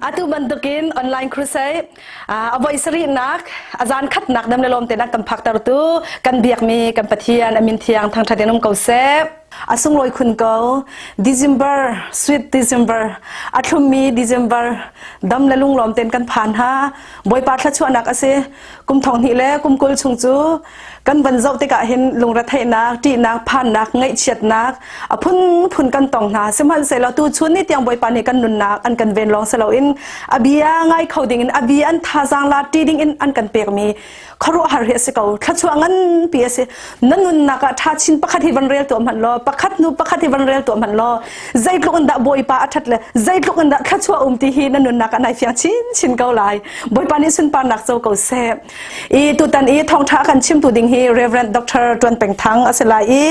Atu bantukin online crusade a voi sarihnak a zan khatnak dam le lawm te nak kan phaktertu kan biakmi kan Pathian amin thiang thangthat in um ko seh. A sunglawi khun ko. December, sweet December, a thlummi December dam le lunglawm ten kan phan ha. Bawipa thluachuahnak a si. Kum thong hnih le kum 20 chung cu kan van zoh tikah hin lungretheihnak, ṭihnak, phannak, ngaihchiatnak a phunphun kan tong hna. Sihmanhsehlaw tu chun ni tiang Bawipa nih kan nunnak an kan ven lawng si loin a bia ngai kho dingin a bia an thazaang la ṭi dingin an kan pekmi khuaruahhar hi a si ko. Thluachuah nganpi a si. Na nunnak ah ṭha chin pakhat hi van rel tuah hmanh law, pakhat hnu pakhat hi van rel tuah hmanh law, zeitluk in dah Bawipa a ṭhat le zeitluk in dah thluachuah um ti hi na nunnak ah nai fiang chinchin ko lai. Bawipa nih sunparnak co ko seh. I tutan i thawngṭha kan chimtu ding hi Reverend Dr. Tuan Peng Thang a si lai i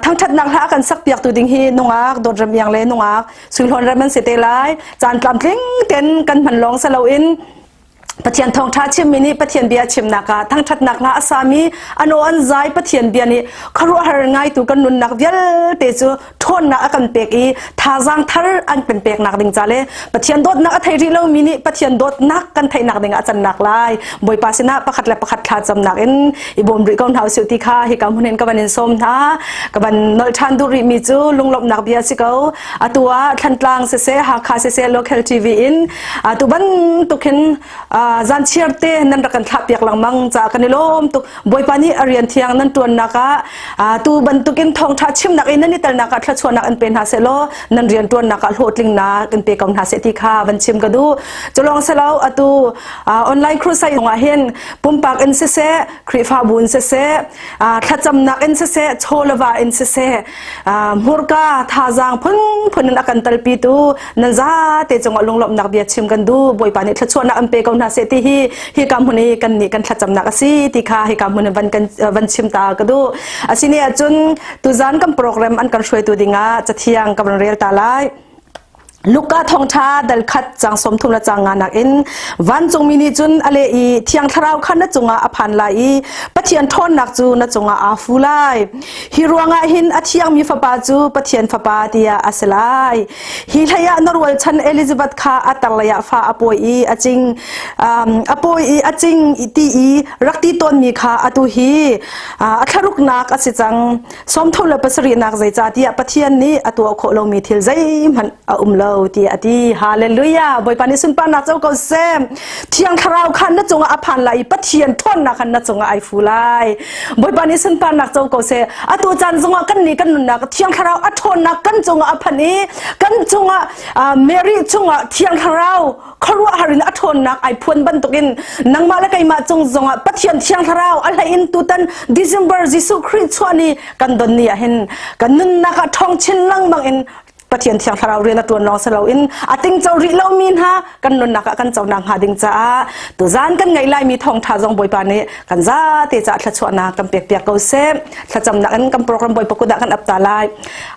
thangṭhatnak hla kan sakpiaktu ding hi nungak Dawt Ram Iang le nungak Sui Hlawn Ram an si te lai. Caan tlamtling ten kan hman lawng si loin Pathian thawngṭha chimmi nih Pathian bia chimnak ah thangṭhatnak hla a sami an aw an zai Pathian bia nih khuaruahhar ngaitu kan nunnak vialte cu ṭhawnnak a kan pek i thazaang thar an kan peknak ding ca le Pathian dawtnak a thei rih lomi nih Pathian dawtnak kan theihnak ding ah cannak lai Bawipa sinah pakhat le pakhat thla camnak in i bawm rih ko hna usih ti kha hika hmun in ka van in sawm hna ka van nolh ṭhan duh rih mi cu lunglawmhnak bia si ko atu ah Thlantlang siseh Hakha siseh Local TV in atu bantuk hin zan chiar te nan rak kan thlah piak lengmang ca kan i lawm tuk Bawipa nih a rian thiang nan ṭuannak ah tu bantukin thawngṭha chimnak in nan i telnak ah thluachuahnak an pe hna sehlaw nan rian ṭuannak ah hlawhtlingnak in pe ko hna seh ti kha van chim ka duh. Culawng selo atu online crusade ah hin pumpak in siseh, Khrihfabu in siseh, thlacamnak in siseh, chawleva in siseh, hmurka thazaang phunphun in a kan talpitu nan zate cungah lunglawmhnak bia chim kan duh bawipa nih thluachuahnak an pe ko hna seh ti hi hika hmun i kan nih kan thlacamnak a si ti kha hika hmun in van kan van chim ta ka duh asini ahcun tuzan kan program an kan hruaitu dingah cathiang ka van rel ta lai Luka thawngṭha dal khat cang 30 le cang nga nak in vancungmi nih cun a leh i Thiang Thlarau kha na cungah a phan lai i Pathian ṭhawnnak cu na cungah aa fu lai. Hi ruangah hin a thiangmi fapa cu Pathian fapa tiah a si lai. Hi hlei ah na rualchan Elizabeth kha a tarlei ah fa a pawi i a cing a pawi i a cing ti i rak ti tawnmi kha atu hi a thlaruknak a si cang. 37nak zeicahtiah Pathian nih a tuah khawh lomi thil zeihmanh a um lo tiah a ti. Hallelujah! Bawipa nih sunparnak co ko seh. Thiang Thlarau khan na cungah a phan lai i Pathian ṭhawnnak khan na cungah ai fu lai. Bawipa nih sunparnak co ko seh. Atu caan zongah kan nih kan nunnak Thiang Thlarau a ṭhawnnak kan cungah a phan i kan cungah Mary cungah Thiang Thlarau khuaruahhar in a ṭhawnnak ai phuan bantukin nangmah le keimah cung zongah Pathian Thiang Thlarau a hlei in tutan December Jesuh Khrih chuah ni kan don ni ah hin kan nunnak ah ṭhawng chin lengmang in Pathian Thiang Thlarau rian a ṭuan lawng si loin a tingco rih lomi hna kan nunnak ah kan conak hnga ding caah tuzan kan ngeih laimi thawngṭha zong Bawipa nih kan zate caah thluachuahnak kan pekpiak ko seh. Thlacamnak in kan program Bawipa kut ah kan ap ta lai.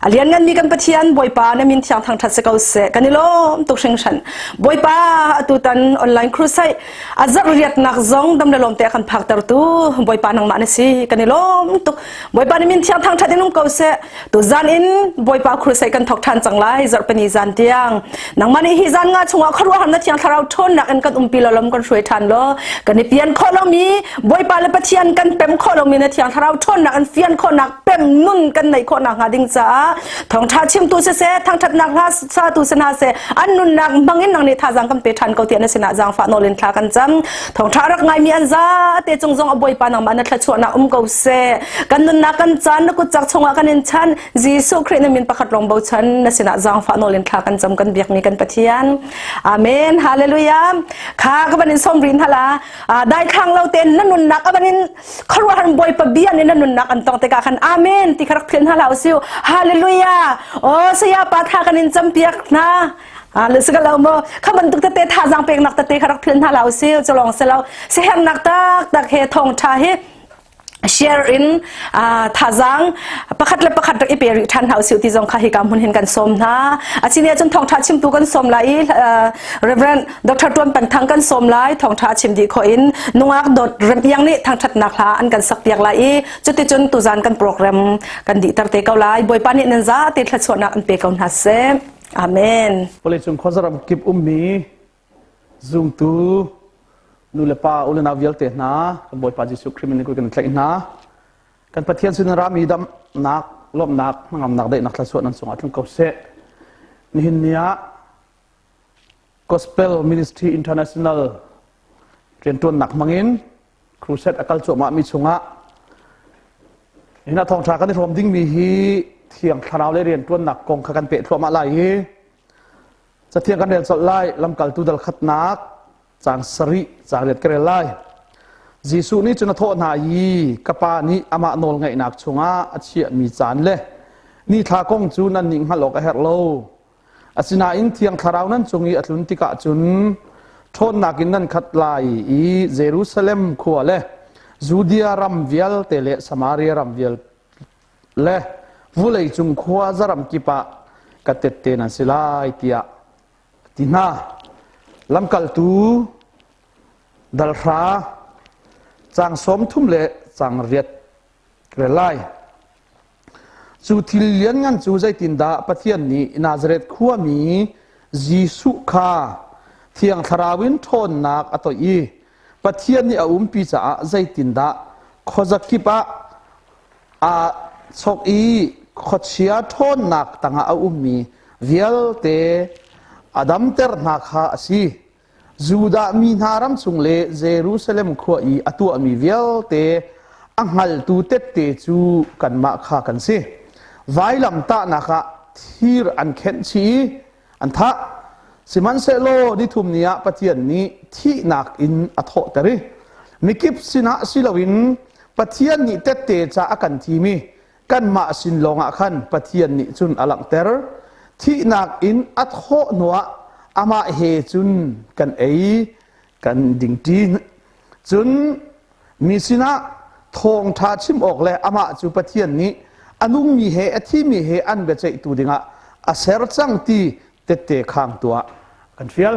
A liannganmi kan Pathian Bawipa na min thiang thangṭhat si ko seh. Kan i lawm tuk hringhran. Bawipa atutan online crusade a zarh riatnak zong dam le lawm te a kan phaktertu Bawipa nangmah na si. Kan i lawm tuk. Bawipa na min thiang thangṭhat in um ko seh. Tuzan in Bawipa crusade kan thawk ṭhan cang lai zarhpini zan tiang. Nangmah nih hi zan nga chungah khuaruahhar na thiang thlarau ṭhawnnak in kan umpi lo lam kan hruai ṭhan law kan i pian khawh lomi Bawipa le Pathian kan pem khawh lomi na thiang thlarau ṭhawnnak in fian khawhnak pem nun kan neih khawhnak hnga ding caah thawngṭha chimtu siseh thangṭhatnak hla satu si hna seh an nunnak hmang in nang nih thazaang kan pe ṭhan ko tiah na sinah zaangfah nawl in thla kan cam thawngṭha rak ngaimi an zate cung zong a Bawipa nangmah na thluachuahnak um ko seh kan nunnak kan caan na kut cak chungah kan in chan Jesuh Khrih na min pakhat lawng bochan na sinah zaangfah nawl in thla kan cam kan biakmi kan Pathian Amen Hallelujah kha ka van in som rin hala dai khang lo ten na nunnak avan in khuaruahar bawipa bia nih na nunnak an tong tikah khan amen ti kha rak philh hna hlah usiu hallelujah o saya pa tha kan in campiak hna le si lo mo kha bantuk tete thazaang peknak tete kha rak philh hna hlah usiu culong si lo sihernak tak tak he thawng tha hi share in thazaang pakhat le pakhat rak i pe rih ṭhan hna usih ti zong kha hika hmun hin kan sawm hna asine cun thawngṭha chimtu kan sawm lai i Reverend Dr. Tuan Peng Thang kan sawm lai thawngṭha chim dih khawh in nungak dawt rem iang nih thangṭhatnak hla an kan sak piak lai i cuticun tuzan kan program kan dihter te ko lai Bawipa nih nan za te thluachuahnak an pe ko hna seh. Amen. Vawleicung khuazaram kip ummi zumtu nu le pa u le nau vialte hna kan Bawipa Jesuh Khrih min in kan tlaih hna. Kan Pathian sin rami damnak, lawmhnak, hnangamnak, daihnak thluachuah nan cungah tlung ko seh. Nihin ni ah Gospel Ministry International rianṭuannak hmangin crusade a kal cuahmahmi chungah hin a thawngṭha kan i hrawm dingmi hi thiang thlarau le rianṭuannak kong kha kan peh thluahmah lai i cathiang kan rel colh lai lamkaltu dal khatnak caang sarih caang riat ka rel lai Jesuh nih cun a thawh hna i ka pa nih amah nawl ngeihnak chungah a chiahmi caan le nithla kong cu nan nih hngalh awk a herh lo Asinain Thiang Thlarau nan cung i a tlun tikah cun ṭhawnnak in nan khat lai i Jerusalem khua le Judea ram vialte le Samaria ram vialte le vawleicung khua zaram kip ah ka tette nan si lai tiah a ti hna. Lamkaltu dalhra caang 30 le caang riat rel lai. Cu thil lianngan cu zeitindah Pathian nih Nazareth khuami Jesuh kha Thiang Thlarau in ṭhawnnak a toih i Pathian nih a umpi caah zeitindah khuazakip ah aa chok i khuachia ṭhawnnak tangah a ummi vialte a damter hna kha a si. Judah mi hna ram chung le Jerusalem khua i a tuahmi vialte a hngaltu tette cu kanmah kha kan si. Vailamtahnak ah thir an khenh chih i an thah. Sihmanhsehlaw nithum ni ah Pathian nih thihnak in a thawhter i mikip sinah si loin Pathian nih tette ca a kan thim i kanmah sin lawngah khan Pathian nih cun a langhter. Thihnak in a thawh hnuah amah he cun kan ei, kan dingṭi. Cun mi sinah thawngṭha chim awk le amah cu Pathian nih a nungmi he a thimi he an biaceihtu dingah a ser cang ti tette khang tuah kan fial.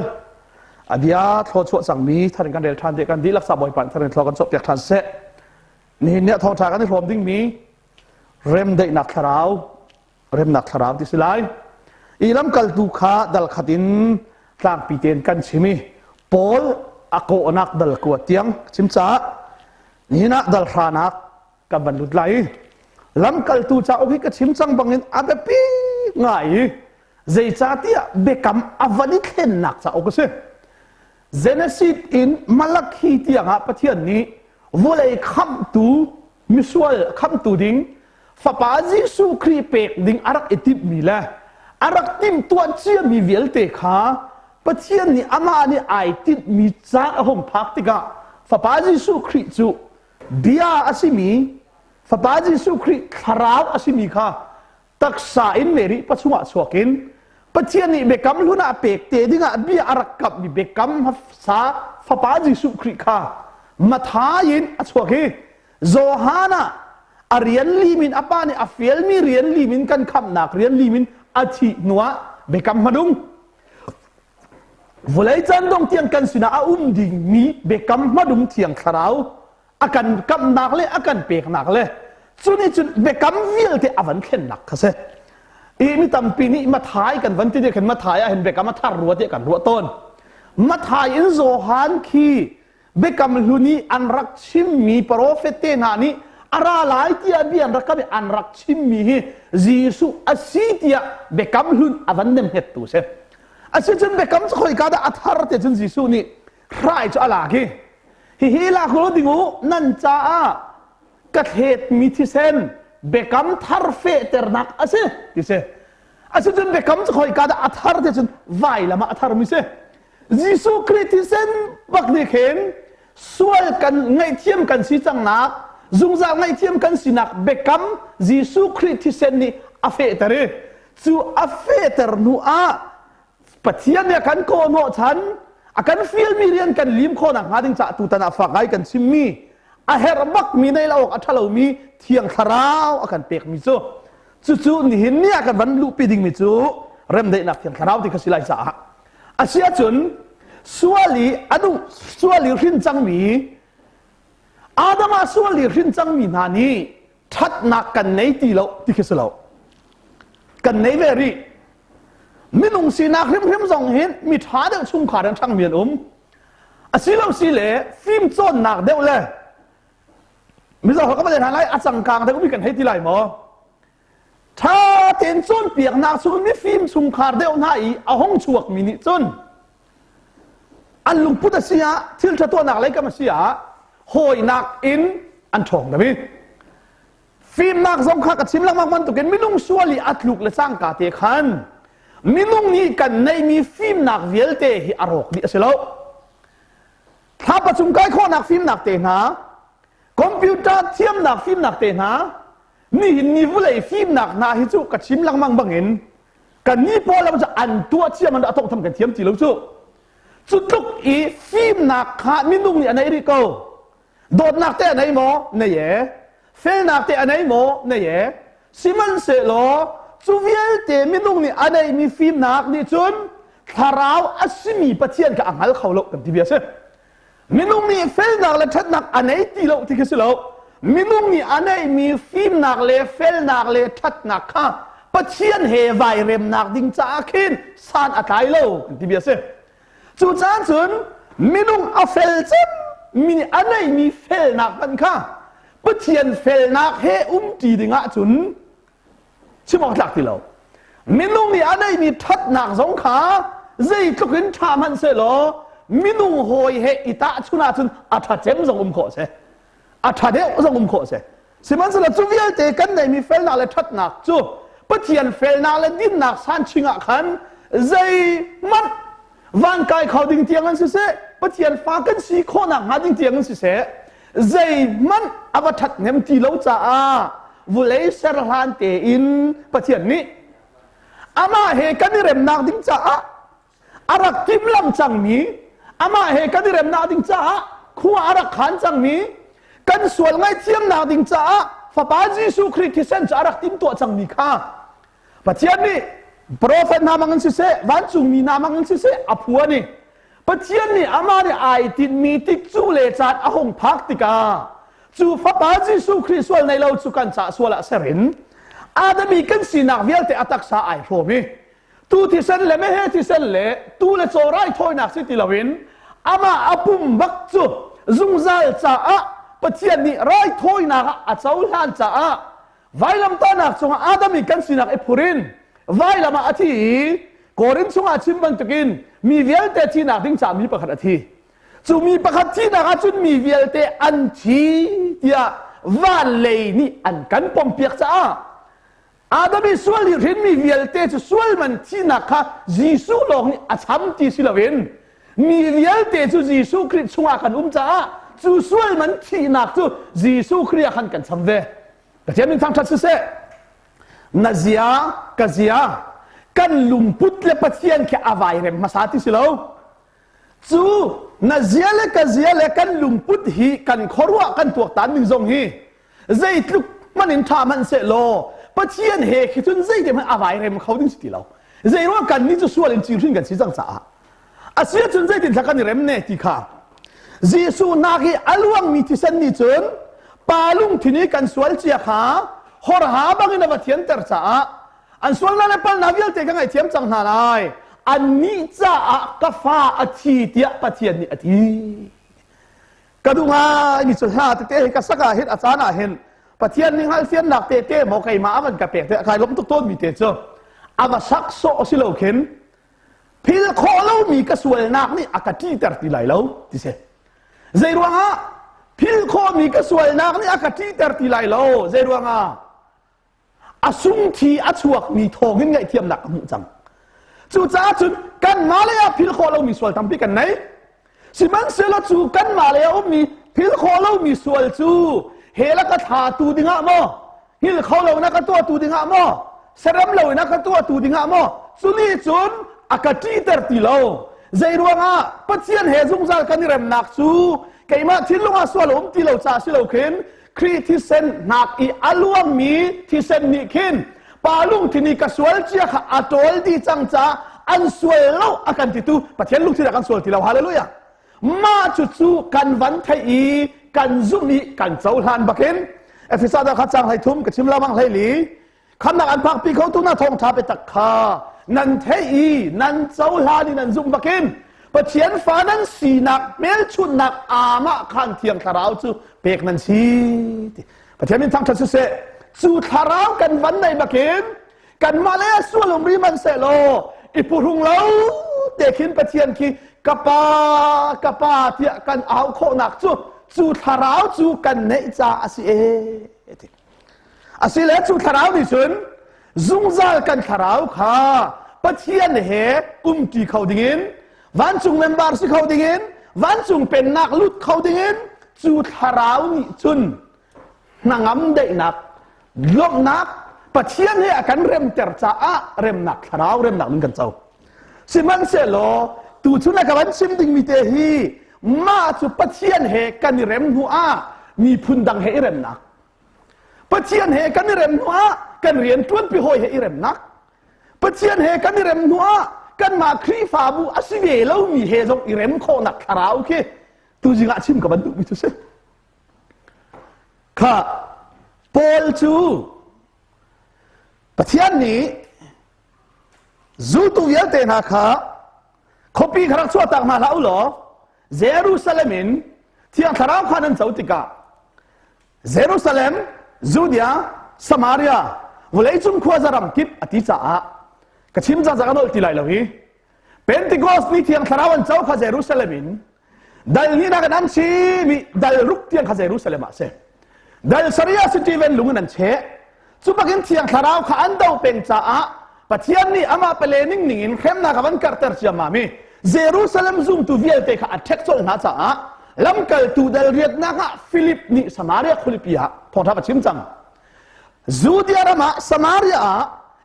A bia thlawchuah cangmi tharin kan rel ṭhan te kan dihlak sa Bawipa tharin thlaw kan cawhpiak ṭhan seh. Nihin ni ah thawngṭha kan i hrawm dingmi remdaihnak thlarau, remnak thlarau ti si lai. I lamkaltu kha dal khat in tlangpi tein kan chim i Paul a kawhnak dal kua tiang chim caah nihin ah dal hranak kan van lut lai i lamkaltu cauk hi ka chim cang bangin a biapi ngai i zeicahtiah biakam a van i thlennak cauk a si. Genesis in Malakhi tiangah Pathian nih vawlei khamhtu misual khamhtu ding fapa Jesuh Khrih pek ding a rak i timhmi le a rak timhtuah ciami vialte kha Pathian nih amah nih ai tinhmi caan a hung phak tikah fapa Jesuh Khrih cu bia a simi fapa Jesuh Khrih thlarau a simi kha taksa in Mary pachungah chuak in Pathian nih biakam hlun ah pek te dingah bia a rak kamhmi biakam hmasa fapa Jesuh Khrih kha Mathai in a chuak i Johan ah a rian lim in a pa nih a fialmi rian lim in kan khamhnak rian lim in a thih hnuah biakam hmadung vawlei caan dong tiang kan sinah a um dingmi biakam hmadung thiang thlarau a kan kamhnak le a kan peknak le cu nih cun biakam vialte a van thlennak kha si i mi tampi nih Mathai kan van ti dih khan Mathai ah hin biakam a thar rua tiah kan ruah tawn Mathai in Johan khi biakam hlun i an rak chimmi profet te hna nih a ra lai tiah bia an rak kam i an rak chimmi hi Jesuh a si tiah biakam hlun a van nemhngettu si asicun biakam cu khoika dah a thar te cun Jesuh nih hrai cu a lak i Hihi lak u ding u nan caah ka thletmi thisen biakam thar fehternak a si ti si. Asicun biakam cu khoika dah a thar ti cun vailam ah a tharmi si. Jesuh Khrih thisen bak nih khin sual kan ngaihthiam kan si cangnak zungzal ngaihthiam kan sinak biakam Jesuh Khrih thisen nih a fehter i cu a fehter hnu ah Pathian nih a kan kawhhnawh chan a kan fialmi rian kan lim khawh nakhnga ding caah tutan ah fak ngai kan chimmi a herh bakmi nei lo awk a ṭhalomi thiang thlarau a kan pekmi cu cucu nihin ni ah kan van luhpi dingmi cu remdaihnak thiang thlarau ti kha si lai caah a si ahcun sual i a duh sual i hrin cangmi Adam ah sual i hrin cangmi hna nih ṭhatnak kan nei ti lo ti khi si lo kan nei ve rih. Minung sinak hrimhrim zong hin mi ṭha deuh chungkhar in ṭhangmi an um. Asilo si le fim cawnnak deuh le Mizo ka va hna lai a cangkang deuh mi kan hei ti lai maw? Ṭha tein cawnpiaknak chung mifim chungkhar deuh hna i a hung chuakmi nih cun an lungput a si ah thil ṭha tuahnak lei kam a si ah hawinak in an ṭhawng deuh i fimnak zong kha ka chim lengmang bantukin minung sual i a tluk le cangka te khan minung nih kan neihmi fimnak vialte hi a rawk dih a si lo. Thlapa cung kai khawhnak fimnak te hna, computer thiamnak fimnak te hna, nihin ni vulei fimnak hna hi cu ka chim lengmang bangin kan ni pawl cu an tuah thiam an a tonghtham kan thiam ti lo cu. Cu tluk i fimnak kha minung nih a nei rih ko. Dawtnak te a nei maw? Nei e. Felnak te a nei maw? Nei e. Sihmanhsehlaw cu vialte minung nih a neihmi fimnak nih cun thlarau a simi Pathian kha a hngal kho lo kan ti bia a si. Minung nih felnak le ṭhatnak a nei ti lo ti khi si lo. Minung nih a neihmi fimnak le felnak le ṭhatnak kha Pathian he vai remnak ding caah khin san a tlai lo kan ti bia a si. Cucaah cun minung a fel cem mi nih a neihmi felnak hmanh kha Pathian felnak he umṭi ding ahcun chim awk tlak ti lo. Minung nih a neihmi ṭhatnak zong kha zeitluk in ṭha hmanh sehlaw minung hawi he i tahchun ahcun a ṭha cem zong um khawh a si. A ṭha deuh zong um khawh a si. Sihmanhsehlaw cu vialte kan neihmi felnak le ṭhatnak cu Pathian felnak le dinnak sanching ah khan zeihmanh van kai kho ding tiang in siseh, Pathian fa kan si khawhnak hnga ding tiang in siseh, zeihmanh a va ṭhathnem ti lo caah vulei ser hlan tein Pathian nih amah he kan i remnak ding caah a rak timhlamh cangmi amah he kan i remnak ding caah khua a rak khan cangmi kan sual ngaihthiamnak ding caah fapa Jesuh Khrih thisen cu a rak timtuah cangmi kha Pathian nih profet hna mang in siseh vancungmi hna mang in siseh a phuan i Pathian nih amah nih ai tinhmi tikcu le caan a hung phak tikah cu fapa Jesuh Khrih sual nei lo cu kan cah sual ah ser in Adam i kan sinak vialte a taksa ai hrawm i tu thisen le meheh thisen le tu le caw raithawinak si ti loin amah a pum bak cu zungzal caah Pathian nih raithawinak ah a cohlan caah vailamtahnak cungah Adam i kan sinak i phur in vailam ah a thi i Korin chungah chim bantukin mi vialte thihnak ding caah mi pakhat a thi. Cu mi pakhat thihnak ah cun mi vialte an thi tiah van lei nih an kan pompiak caah Adam i sual i hrinmi vialte cu sual man thihnak kha Jesuh lawng nih a cham ti si loin mi vialte cu Jesuh Khrih chungah kan um caah cu sual man thihnak cu Jesuh Khrih ah khan kan cham ve. Pathian min thangṭhat siseh. Na zia ka zia kan lungput le Pathian khi a vai rem hmasa ti si lo. Cu na zia le ka zia le kan lungput hi kan khuaruah kan tuaktan ning zong hi zeitluk hmanh in ṭha hmanh seh law Pathian he khi cun zeitin hmanh a vai rem kho ding si ti lo. Zeiruang kan nih cu sual in cihrin kan si cang caah. A si ahcun zeitin thla kan i rem ne ti kha Jesuh nak i a luangmi thisen nih cun pa lungthin i kan sual cia kha horha bangin a va thianter caah an sualnak le palnak vialte ka ngaihthiam cang hna lai annih caah ka fa a thi tiah Pathian nih a ti ka duh ngaimi cu hla tete hi ka sak ah hin a caan ah hin Pathian nih hngalhfiannak tete maw keimah a van ka pek te kai lawm tuk tawnmi te cu a va sak sawh si lo khin phil khawh lomi ka sualnak nih a ka ṭihter ti lai lo ti si zei ruangah phil khawhmi ka sualnak nih a ka ṭihter ti lai lo zei ruangah a sungthi a chuakmi thawngin ngaihthiamnak ka hmuh cang cucaah cun kanmah lei ah phil khawh lomi sual tampi kan nei sihmanhsehlaw cu kanmah lei ah ummi phil khawh lomi sual cu hell a ka thlatu dingah maw hngilh kho lo na ka tuahtu dingah maw serem lo in a ka tuahtu dingah maw cu nih cun a ka ṭihter ti lo zei ruangah Pathian he zungzal kan i remnak cu keimah thinlung ah sual a um ti lo caah si lo khin Khrih thisen hnak i a luangmi thisen nih khin pa lungthin i ka sual cia kha a ṭawl dih cang caah an sual lo a kan titu Pathian lungthin ah kan sual ti lo hallelujah mah cucu kan van theih i kan zumh i kan cohlan bakin Efesa dah kha cang hlei thum ka chim lamang hlei li khamnak an phakpi kho tu na thawngṭha biatak kha. nan theih i nan cohlan i nan zumh bakin Pathian fa nan sinak hmelchunhnak aamah khan Thiang Thlarau cu pek nan si ti. Pathian min thangṭhat siseh, cu thlarau kan van nei bakin kanmah le sual um ri man sehlaw i phuhrung lo te khin Pathian khi ka pa ka pa tiah kan au khawhnak cu cu thlarau cu kan neih caah a si e ti. Asile cu thlarau nih cun zungzal kan thlarau kha Pathian he umṭi kho dingin vancung member si kho dingin vancung pennak lut kho dingin cu thlarau nih cun hnangam daihnak lawmhnak Pathian he a kan remter caah remnak thlarau remnak nun kan co. Sihmanhsehlaw tuchun a ka van chim dingmi te hi mah cu Pathian he kan i rem hnu ah miphun dang he i remnak Pathian he kan i rem hnu ah kan rian ṭuanpi hawi he i remnak Pathian he kan i rem hnu ah kanmah Khrihfabu a si ve lomi he zong i rem khawhnak thlarau khi tuzing ah chim ka van duhmi cu si. Kha Paul cu Pathian nih zultu vialte hna kha khuapi kha rak chuahtak hna hlah u law Jerusalem in Thiang Thlarau kha nan co tikah Jerusalem, Judea, Samaria, vawleicung khuaza ram kip a ti caah ka chim cang ka nolh ti lai lo hi. Pentecost ni Thiang Thlarau an co kha Jerusalem in dal hnihnak in an chim i dal ruk tiang kha Jerusalem ah si. Dal sarih ah Stephen lung in an cheh. Cu bakin Thiang Thlarau kha an do peng caah Pathian nih amah pale ning ning in hremnak a van karhter ciammam i Jerusalem zumtu vialte kha a ṭhek colh hna caah lamkaltu dal riatnak ah Philip nih Samaria khualipi ah thawngṭha va chim cang. Judea ram ah Samaria ah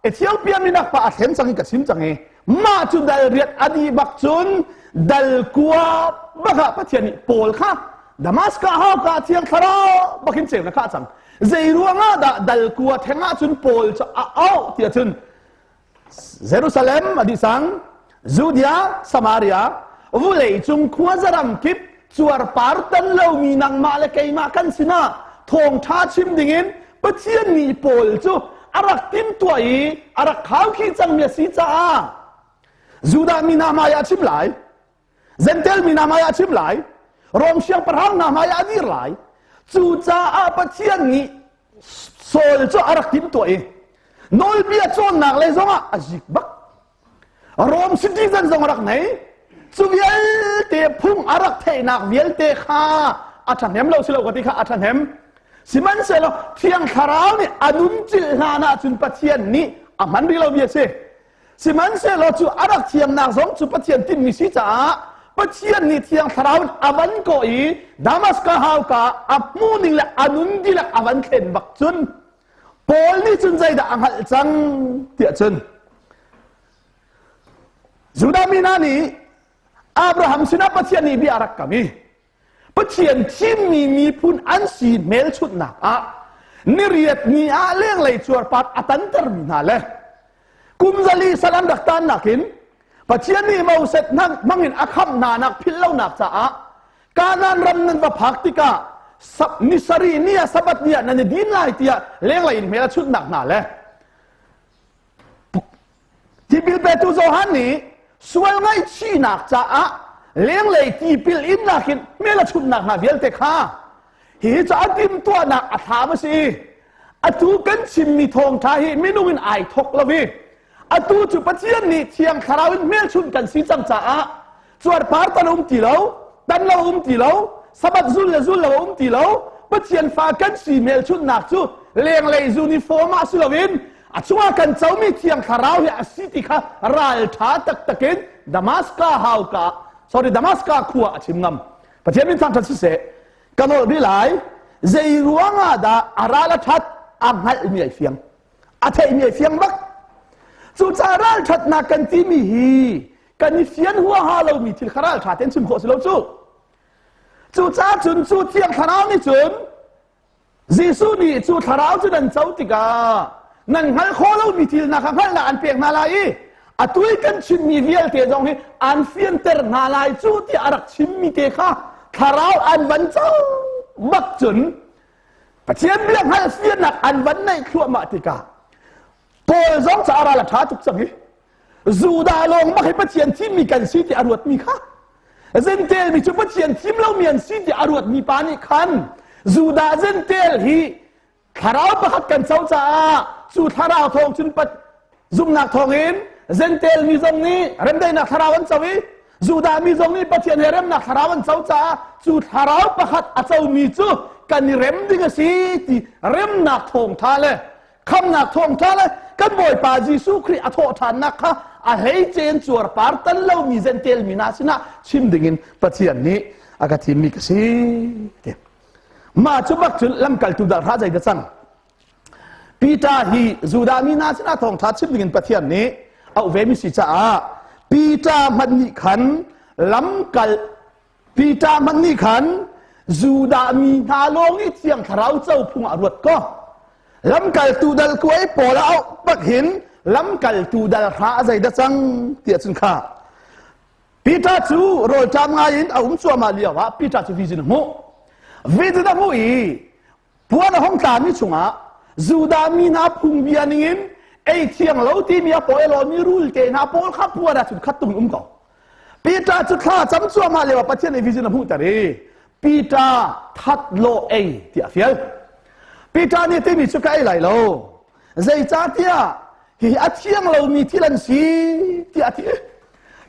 Ethiopia minak pa a thlen cang i ka chim cang i mah cu dal riat a dih bak cun dal kua bak ah Pathian nih Paul kha Damascus hauka Thiang Thlarau bakin ceunak kha a cang. Zei ruangah dah dal kua theng ah cun Paul cu a auh tiah cun Jerusalem a dih sang Judea Samaria vulei cung khuazaram kip cuarpar tan lomi nangmah le keimah kan sinah thawngṭha chim dingin Pathian nih Paul cu a rak timhtuah i a rak khaukhih cangmi a si caah Judah mi hna hmaiah a chim lai Gentel mi hna hmaiah a chim lai Rom siangpahrang hna hmaiah a dir lai cucaah Pathian nih Saul cu a rak timhtuah i nawlbia cawnnak lei zongah a zik bak Rom citizen zong a rak nei cu vialte phung a rak theihnak vialte kha a ṭhahnem lo si lo ka ti kha a ṭhahnem sihmanhsehlaw Thiang Thlarau nih a nun cilh hlan ahcun Pathian nih a hman rih lomi a si Sihmanhsehlaw cu a rak thiamnak zong cu Pathian tinhmi si caah Pathian nih Thiang Thlarau in a van kawh i Damaskas hauka a hmuhning le a nun dihlak a van thlen bak cun Paul nih cun zeidah a hngalh cang tiah cun Judah mi hna nih Abraham sinah Pathian nih bia a rak kam i Pathian thimmi miphun an si hmelchunhnak ah niriat ni ah lenglei cuarpar a tantermi hna le kum zali sal an rak tannak in Pathian nih Moses hmangin a khamh hna nak philh lonak caah Kanaan ram nan va phak tikah ni sarih ni ah Sabbath ni ah nan i din lai tiah lenglei in hmel a chunhnak hna le Tipil petu Johan nih sual ngaihchihnak caah lenglei tipil innak in hmel a chunhnak hna vialte kha hihi cu a timhtuahnak a thlam a si i atu kan chimmi thawngṭha hi minung in ai thawk lo i atu cu Pathian nih Thiang Thlarau in hmelchunh kan si cang caah cuarpar tan um ti lo tan lo um ti lo Sabbath zul le zul lo um ti lo Pathian fa kan si hmelchunhnak cu lenglei uniform ah si loin a chungah kan comi Thiang Thlarau hi a si ti kha ralṭha taktak in Damascus hauka sorry Damascus khua a chim ngam Pathian min thangṭhat siseh ka nolh rih lai zei ruangah dah a ral a ṭhat a hngalhmi ai fiang a theihmi ai fiang bak cucaah ralṭhatnak kan timi hi kan i fian huaha lomi thil kha ralṭha tein chim khawh si lo cu cucaah cun cu Thiang Thlarau nih cun Jesuh nih cu thlarau cu nan co tikah nan hngalh khawh lomi thil hna kha hngalhnak an pek hna lai i atu i kan chimmi vialte zong hi an fianter hna lai cu tiah a rak chimmi te kha thlarau an van co bak cun Pathian bia hngalh fiannak an van neih thluahmah tikah Paul zong ca ral a ṭha tuk cang i. Judah lawng bak hi Pathian thimmi kan si ti a ruatmi kha Zentail mi cu Pathian thim lomi an si tiah a ruatmi pa nih khan Judah Zentail hi thlarau pakhat kan co caah cu thlarau thawng cun zumhnak thawngin Zentail mi zong nih remdaihnak thlarau an co i Judah mi zong nih Pathian he remnak thlarau an co caah cu thlarau pakhat a comi cu kan i rem ding a si ti remnak thawngtha le khamnak thawngṭha le kan Bawipa Jesuh Khrih a thawhṭhannak kha a hleice in cuarpar tan lomi zentel mi hna sinah chim dingin Pathian nih a ka thimmi ka si ti. Mah cu bak cun lamkaltu dal hra zei da cang. Peter hi Judah mi hna sinah thawngṭha chim dingin Pathian nih auh ve mi si caah Peter hmanh nih khan lamkal Peter hmanh nih khan Judah mi hna lawng i Thiang Thlarau co phung ah ruat ko. Lamkaltu dal kuai pawl a auh bak hin lamkaltu dal hra a zei dah cang tiah cun kha Peter cu rawlṭam ngai in a um cuahmah lio ah Peter cu vision a hmuh. Vision a hmuh i puan a hong tlami chungah Judah mi hna phungbia ningin ei thiang lo timi a pawi lomi rul te hna pawl kha puan ah cun khat tung um ko. Peter cu thla cam cuahmah lio ah Pathian nih vision a hmuhter i Peter that law ei tiah a fial. Peter nih timi cu ka ei lai lo. Zeicahtiah hihi a thiang lomi thil an si tiah a ti.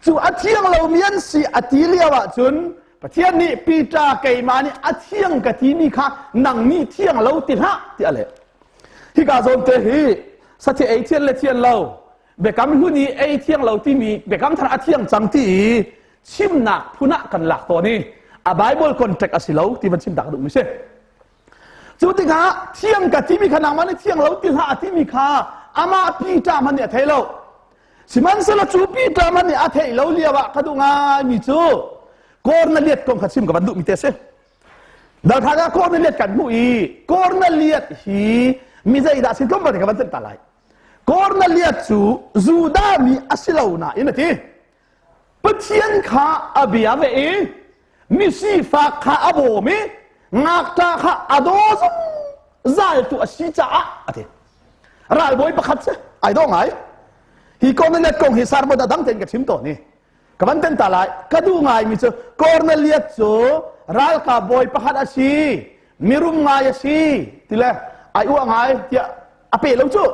Cu a thiang lomi an si a ti lio ahcun Pathian nih Peter keimah nih a thiang ka timi kha nang nih thiang lo ti hlah tiah a leh. Hika zawn te hi sathi ei thian le thian lo biakam hlun i ei thiang lo timi biakam thar a thiang cang ti i chimnak phun ah kan lak tawn i a Bible context a si lo ti van chim tak duh mi si. Cu tikah thiang ka timi kha nangmah nih thiang lo ti hlah a timi kha amah Peter hmanh nih a thei lo. Sihmanhsehlaw cu Peter hmanh nih a theih lo lio ah ka duh ngaimi cu Korneliat kong kha chim ka van duhmi te a si. Dalthang ah Korneliat kan hmuh i Korneliat hi mi zeidah si tlawmpal te ka van tenh ta lai. Kornelias cu Judah mi a si lo nain a ti. Pathian kha a bia ve i misifak kha a bawm i ngakṭah kha a daw zungzaltu a si caah a ti. Ralbawi pakhat si ai dawh ngai. Hi Kornelias kong hi sermon a dang tein ka chim tawn i ka van ten ta lai. Ka duh ngaimi cu Kornelias cu ralkap bawi pakhat a si, mirum ngai a si ti le ai uah ngai tiah a pe lo cu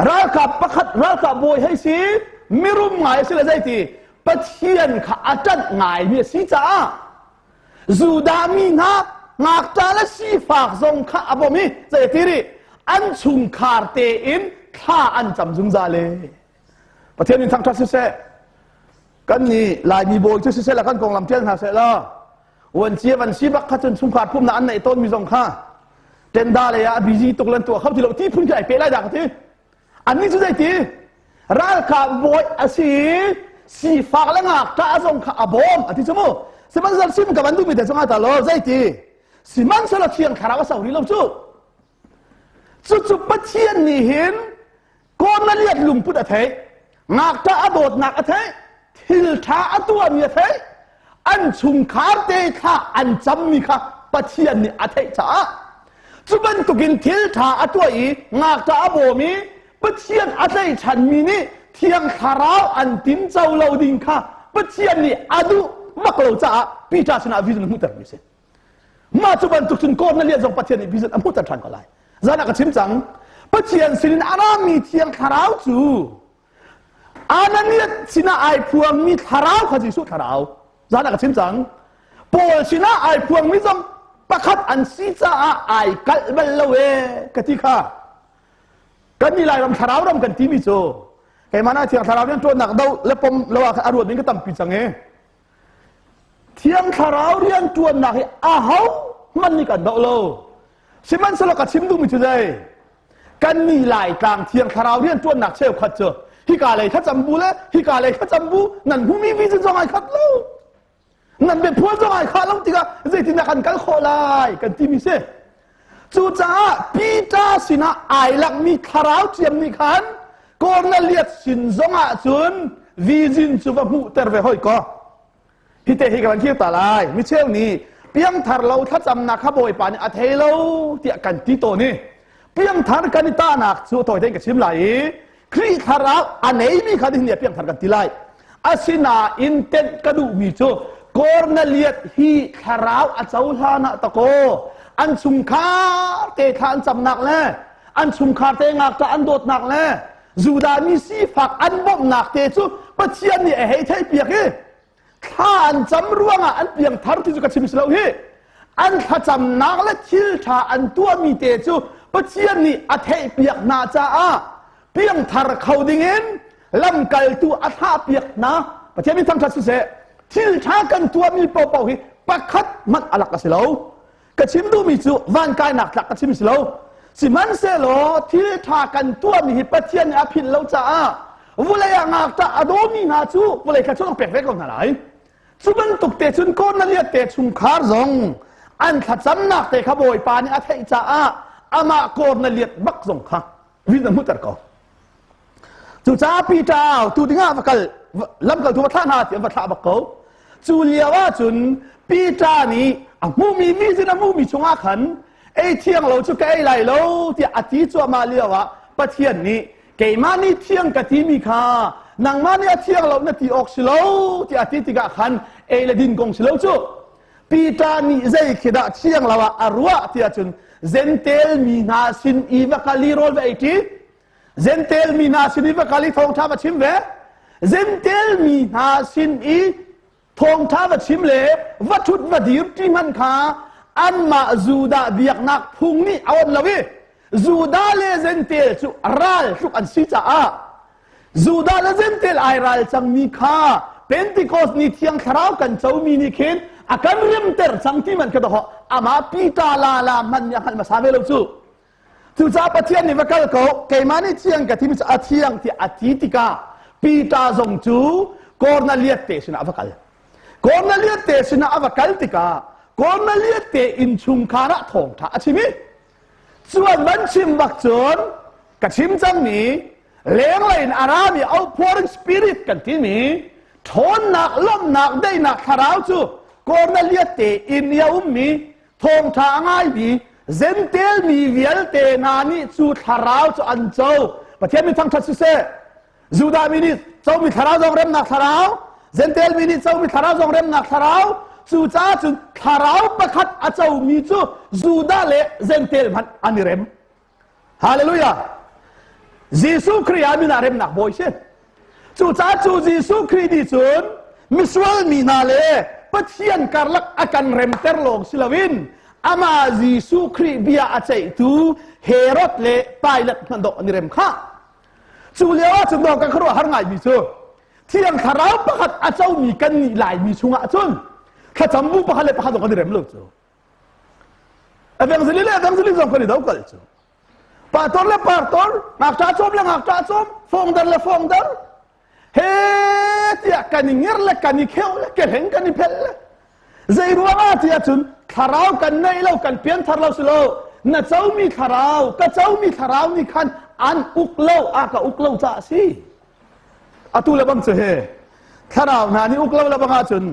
ralkap pakhat ralkap bawi hei si mirum ngai a si le zeiti pathian kha a ṭanh ngaimi a si caah Judah mi hna ngakṭa le sifak zong kha a bawm i zeiti ri an chungkhar tein thla an cam zungzal e Pathian in thangṭhat siseh kan nih Laimi bawi cu siseh la kan konglam ṭial hna seh law Vuanci van si bak kha cun chungkhar pumnak an neih tawnmi zong kha tenda lei ah a busy tuk lan tuah kho ti lo ti phun khi ai pe lai dah ka ti annih cu zeiti ralkap bawi a si sifak le ngakṭah zong kha a bawm a ti cu mu sihmanhsehlaw sim ka van duhmi te cungah ta law zeiti sihmanhsehlaw thiang thlarau a so rih lo cu cucu Pathian nih hin Kornelias lungput a theih, ngakṭah a dawtnak a theih, thil ṭha a tuahmi a theih, an chungkhar te thla an cammi kha Pathian nih a theih caah cu bantukin thil ṭha a tuah i ngakṭah a bawm i Pathian a tlaihchanmi nih Thiang Thlarau an tinco lo ding kha Pathian nih a duh bak lo caah Peter sinah vision a hmuhtermi a si. Mah cu bantuk cun Kornelias zong Pathian nih vision a hmuhter ṭhan ko lai. Zan ah ka chim cang. Pathian sinin a rami Thiang Thlarau cu Ananias sinah ai phuangmi thlarau kha Jesuh thlarau. Zan ah ka chim cang. Paul sinah ai phuangmi zong pakhat an si caah ai kalh bal lo ee ka ti kha. Kan nih Lairam thlarau ram kan timi cu keimah na Thiang Thlarau rian ṭuannak do le pom lo ah a ruat ding ka tampi cang ee. Thiang Thlarau rianṭuannak hi aho hmanh nih kan doh lo. Sihmanhsehlaw ka chim duhmi cu zei? Kannih Laitlang Thiang Thlarau rianṭuannak cheukhat cu hika lei thlacam bu le hika lei thlacam bu nan hmumi vision zong ai khat lo. Nan biaphuan zong ai khah lo tikah zeitindah kan kal khawh lai kan timi si. Cucaah Peter sinah ai lakmi thlarau thiam nih khan Cornelius sin zongah cun vision cu va hmuhter ve hoi ko. Hi te hi ka van thir ta lai. Micheu nih piangthar lo thlacamnak kha Bawipa nih a thei lo tiah kan ti tawn i piangthar kan i tahnak cu tawi tein ka chim lai i. Khrih thlarau a neimi kha nihin ni ah piangthar kan ti lai. Asinain tenh ka duhmi cu Kornelias hi thlarau a cohlan ah takaw an chungkhar te thla an camnak le an chungkhar te ngakṭah an dawtnak le Judah mi sifak an bawmhnak te cu Pathian nih a hei theihpiak i thla an cam ruangah an piangthar ti cu ka chim si lo hi. An thlacamnak le thil ṭha an tuahmi te cu Pathian nih a theihpiak hna caah piangthar kho dingin lamkaltu a thlahpiak hna. Pathian min thangṭhat siseh. Thil ṭha kan tuahmi paohpaoh hi pakhat hmanh a lak a si lo. Ka chim duhmi cu van kainak tlak ka chim si lo. Sihmanhsehlaw thil ṭha kan tuahmi hi Pathian nih a philh lo caah vulei ah ngakṭah a dawmi hna cu vulei kha cu pek ve ko hna lai. Cu bantuk te cun Kornelias te chungkhar zong an thlacamnak te kha Bawipa nih a theih caah amah Kornelias bak zong kha vin a hmuhter ko. Cucaah Peter tu dingah va kal lamkaltu va thlah hna ti an va thlah bak ko. Cu lio ah cun Peter nih a hmuhmi vision a hmuhmi chungah khan ei thiang lo cu ka ei lai lo tiah a ti cuahmah lio ah Pathian nih keimah nih thiang ka timi kha nangmah nih a thiang lo na ti awk si lo tiah a ti tikah khan ei le din kong si lo cu. Peter nih zei khi dah thiang lo ah a ruah tiah cun Gentel mi hna sin i va kal i rawl va ei ṭi. Gentel mi hna sin i va kal i thawngṭha va chim ve. Gentel mi hna sin i thawngṭha va chim le va ṭhut va dir ṭi hmanh kha anmah Judah biaknak phung nih a onh lo i Judah le Gentel cu ral tluk an si caah Judah le Gentel ai ral cangmi kha Pentecost ni thiang thlarau kan comi nih khin a kan remter cang ti man kha doh amah Peter la la hman nih a hngalh hmasa ve lo cu. Cucaah Pathian nih va kal ko, keimah nih thiang ka timi cu a thiang tiah a ti tikah Peter zong cu Kornelias te sinah a va kal. Kornelias te sinah a va kal tikah Kornelias te innchungkhar ah thawngṭha a chim i cuan van chim bak cun ka chim cangmi lenglei in a rami outpouring spirit kan timi ṭhawnnak lawmhnak daihnak thlarau cu Kornelias te inn i a ummi thawngṭha a ngaimi Gentel mi vialte hna nih cu thlarau cu an co. Pathian min thangṭhat siseh. Judah mi nih comi thlarau zong remnak thlarau, Gentel mi nih comi thlarau zong remnak thlarau. Cucaah cun thlarau pakhat a comi cu Judah le Gentel hmanh an i rem. Hallelujah! Jesuh Khrih ah min ah remnak bawi si. Cucaah cu Jesuh Khrih nih cun misual mi hna le Pathian karlak a kan remter lawng si loin amah Jesuh Khrih bia a ceihtu Herod le Pilate hmanh dawh an i rem khah. Cu lio ah cun dawh kan khuaruah har ngaimi cu Thiang Thlarau pakhat a comi kan nih Laimi chungah cun thlacam bu pakhat le pakhat zong kan i rem lo cu. Evangelist le evangelist zong kan i do kal cu. Pastor le pastor, ngakṭah cawm le ngakṭah cawm, fongdar le fongdar. He tiah kan i ngir le kan i kheuh le kehleng kan i phelh le. Zei ruangah tiah cun thlarau kan neih lo, kan pianthar lo si lo. Na comi thlarau, ka comi thlarau nih khan an uk lo, a ka uk lo caah a si. Atu le bang cu he thlarau hna nih uk lo le bang ahcun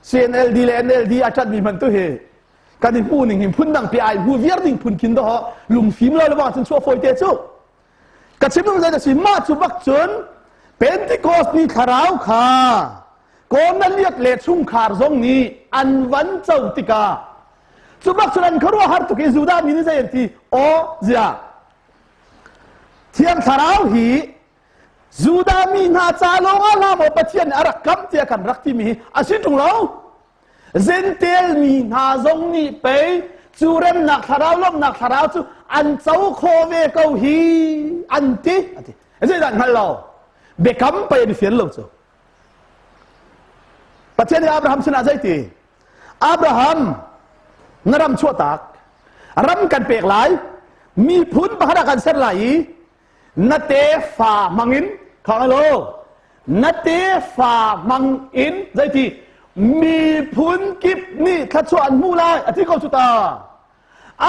CNLD le NLD a ṭanhmi hmanh tu hi kan i hmuh ning hi phun dang pi ai hmu viar ding phun khin doh lungfim lo le bang cun chuah fawi te cu ka chim zei da si mah cu bak cun Pentecost ni thlarau kha Kornelias le chungkhar zong nih an van co tikah cu bak cun an khuaruah har tuk i Judah mi nih zei an ti aw zia Thiang thlarau hi Judah mi hna ca lawngah hlah maw Pathian nih a rak kamh tiah kan rak timi hi a si ṭung lo. Gentel mi hna zong nih pei cu remnak thlarau lawmhnak thlarau cu an co khawh ve ko hi an ti. A ti. Zeidah hngal lo. Biakam pei an i fian lo cu. Pathian nih Abraham sinah zei ti? Abraham na ram chuahtak ram kan pek lai miphun pakhat ah kan ser lai i na tefa hmangin khang lo na tefa hmangin zeiti miphun kip nih thluachuah an hmuh lai a ti ko cu ta.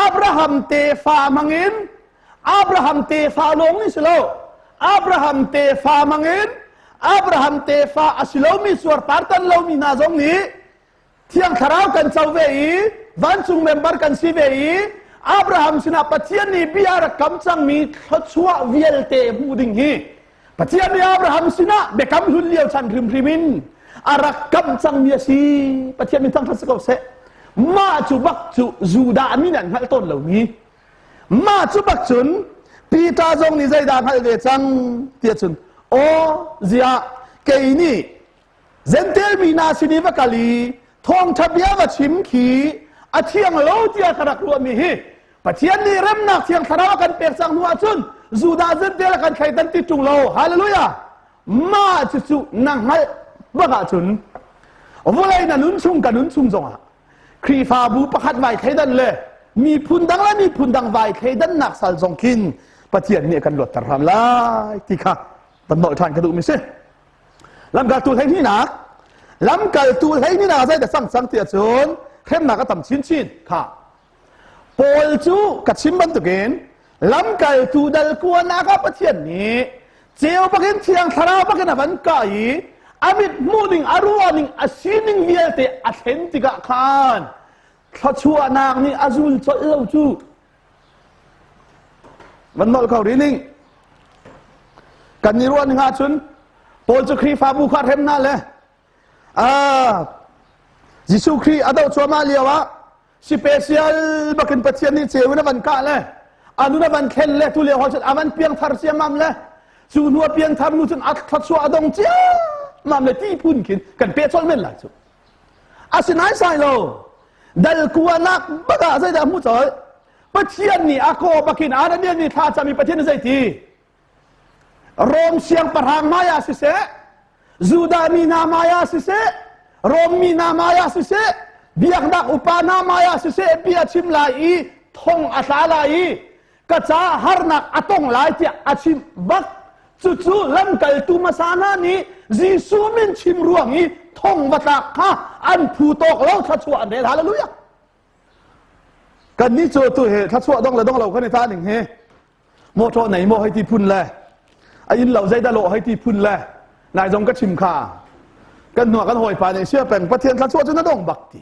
Abraham tefa hmangin, Abraham tefa lawng nih si lo, Abraham tefa hmangin Abraham tefa a si lomi suarpar tan lomi hna zong nih Thiang Thlarau kan co ve i vancung member kan si ve i. Abraham sinah Pathian nih bia rak kam cangmi thluachuah vialte hmuh ding hi Pathian nih Abraham sinah biakam hlun lio chan hrimhrim in a rak kam cangmi a si. Pathian min thangṭhat si ko seh. Mah cu bak cu Judah mi nih an hngalh tawn lomi. Mah cu bak cun Peter zong nih zeidah hngalh ve cang tiah cun aw ziah kei nih Jentail mi hna sin i va kal i thawngṭha bia va chim khi a thiang lo tiah ka rak ruahmi hi Pathian nih remnak thiang thlarau a kan pek cang hnu ahcun Judah Jentail a kan thleidan ti ṭung lo. Hallelujah! Mah cucu na hngalh bak ahcun vawlei na nun chung ka nun chung zongah Khrihfabu pakhat vai thleidan le miphun dang le miphun dang vai thleidannak sal zong khin Pathian nih a kan luatter hram lai ti kha van nolh ṭhan ka duhmi si. Lamkaltu hleihnihnak Lamkaltu hleihnihnak zeidah cang cang ti ahcun hremnak a tam chinchin kha Paul cu ka chim bantukin lamkaltu dal kuanak ah Pathian nih ceu bakin thiang thlarau bakin a van kah i a mit hmuh ning a ruah ning a sining vialte a thlen tikah khan thluachuahnak nih a zul colh lo cu Van nolh ko rih ning. Kan i ruah ning ahcun Paul cu Khrihfabu kha hrem hna le Jesuh Khrih a doh cuahmah lio ah special bakin Pathian nih ceu in a van kah le a nun a van thlen le tu lio cun a van piangthar ciammam le cu hnu a piangthar nu cun a thluachuah a dong ciammam le ti phun khin kan peh colh men lai cu Asinain sai lo dal kuanak bak ah zeidah hmu colh Pathian nih a kaw bakin Ananias nih thla cam i Pathian nih zeiti Rom siangpahrang hmai ah siseh Judah mi hna hmai ah siseh Rom mi hna hmai ah siseh biaknak upa hna hmai ah siseh bia chim lai i thong a tla lai i ka caah harnak a tong lai tiah a chimh bak cucu lamkaltu hmasa hna nih Jesuh min chim ruang i thong va tlak kha an phu tawk lo thluachuah an rel hallelujah kan nih cu tu he thluachuah dong le dong lo kan i ta ning hi motor nei maw hei ti phun le a inn lo zeidah lawh hei ti phun le nai zong ka chim kha kan hnuah kan hawipa nih sia peng pathian thluachuah cu na dong bak ti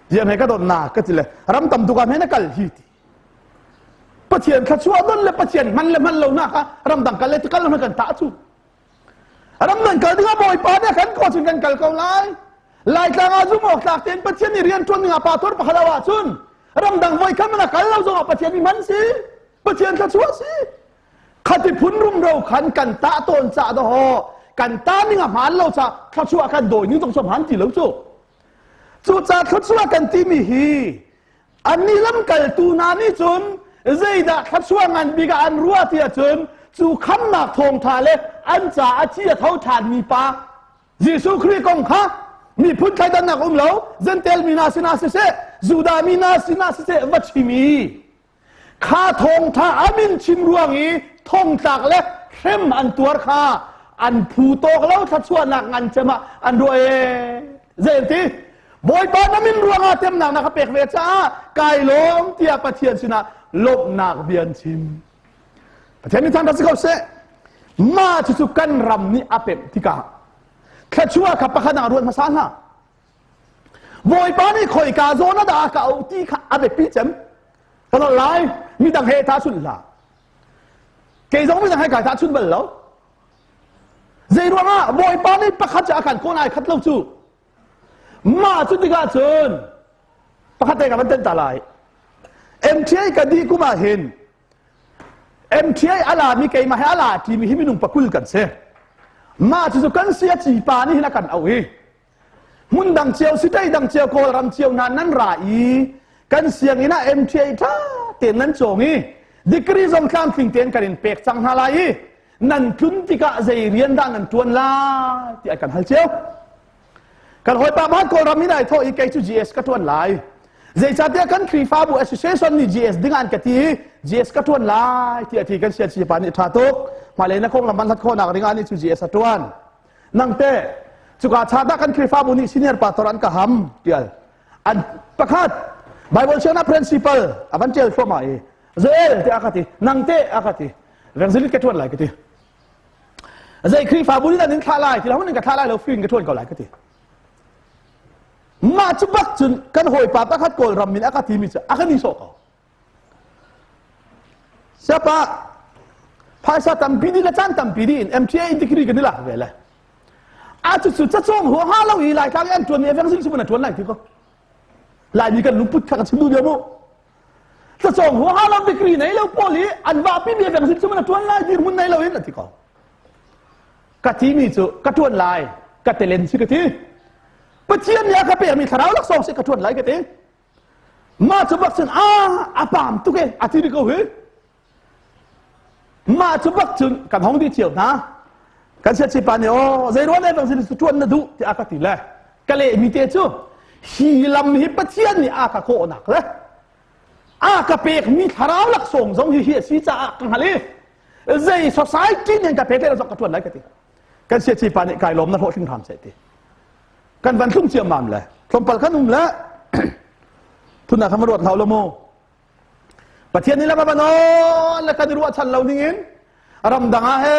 Diam he ka don na ka ti le ram tam tuk ah na kal hi ti. Pathian thluachuah don le Pathian hman le hman lo na kha ramdang kal le kal lo kan ta cu. Ram nan kal ding ah Bawipa nih kan ko cun kan kal ko lai. Laitlang ah zum awk tlak tein Pathian nih rian ṭuan ding ah pa tor pakhat lo ahcun ramdang voi khat na kal lo zong ah Pathian nih hman si. Pathian thluachuah si. Khati phun rumro khan kan tah tawn ca daw kan ta ning a hmaan lo ca thluachuah kan dawi ning zong cu hmaan ti lo cu. Cucaah thluachuah kan timi hi annih lamkaltu hna nih cun zeidah thluachuah ngan bik ah an ruah ti ahcun cu khamnak thawngṭha le an ca a thi a tho ṭhanmi pa Jesuh Khrih kong kha miphun thleidannak um lo Jentail mi hna sinah siseh Judah mi hna sinah siseh va chim i Kha thawngtha a min chim ruang i thongtlak le hrem an tuar kha an phu tawk lo thluachuahnak ngan cem ah an ruah ee. Zei an ti? Bawipa na min ruangah temnak na ka pek ve caah kai lawm tiah Pathian sinah lawmhnak bia an chim. Pathian nih thangṭhat si ko seh. Mah cucu kan ram nih a pemh tikah thluachuah kha pakhat ah ruat hmasa hna. Bawipa nih khoika zawn ah dah a ka auh ti kha a biapi cem. Ka nolh lai, midang he tahchunh hlah. Kei zong midang he kai tahchunh bal lo. Zei ruangah Bawipa nih pakhat cu a kan kawl ai khat lo cu. Mah cu tikah cun pakhat te ka van tenh ta lai. MTA ka dih kum ah hin MTA a lami keimah he a la ṭimi hi minung pakul kan si. Mah cucu kan si a ci pa nih hin a kan auh i hmun dang cio sitei dang cio kawlram cio hna nan ra i kan sianginn ah MTA ṭha tein nan cawng i degree zong tlamtling tein kan in pek cang hna lai i nan tlun tikah zei rian dah nan ṭuan lai ti kan hal cio kan hawipa pakhat kawlram in ai thawh i kei cu GS ka ṭuan lai zeicahtiah kan Khrihfabu association nih GS ding an ka ti i GS ka ṭuan lai ti a ti kan sian pa nih ṭha tuk hmailei na konglam an hlat khawhnak ding ah nih cu GS a ṭuan Nang te cuka cha dah kan Khrihfabu nih senior pastor an ka ham tial an pakhat Bible siangna principal a van tial thluahmah i Joel te aka ti nang te aka ti evangelist ka tuan lai ka ti zei Khrihfabu nih nan in thlah lai ti lo nan ka thlah lai lo free in ka tuan ko lai ka ti mah cu bak cun kan hawipa pakhat Kawlram min aka ti mi cu aka ni sawh ko. Siapa phaisa tampi di le caan tampi di in MTA degree kan i lak ve le. A cu cu cacawng hua ha lo i Laitlang i an tuan mi evang sing simun a tuan lai ti ko. Laimi kan lungput kha ka chim duh bia mu. Cacawng hua ha lo degree nei lo pawl i an vahpi mi evang sing simun a tuan lai dirhmun nei lo in a ti ko. Ka ti mi cu ka tuan lai ka telen si ka ti. Pathian nih a ka pek mi thlarau laksawng si ka tuan lai ka ti. Mah cu bak cun a a pam tuk e a ti ko hi. Mah cu bak cun kan hong dih cio hna. Kan siaci pa nih aw zei ruan bang sin tuan na duh tiah a ka ti le ka leh mi te cu hi lam hi Pathian nih a ka kawhnak le a ka pek mi thlarau laksawng zong hi hi a si caah ka hngal i zei society nih ka pek le zong ka tuan lai ka ti. Kan siaci pa nih kai lawm na hlawhtling hram seh ti. Kan van thlung ciammam le tlawmpal kan um le thuna kha ma ruat hau lo mu Pathian nih lam a van on le kan i ruahchan lo ning in ramdang ah he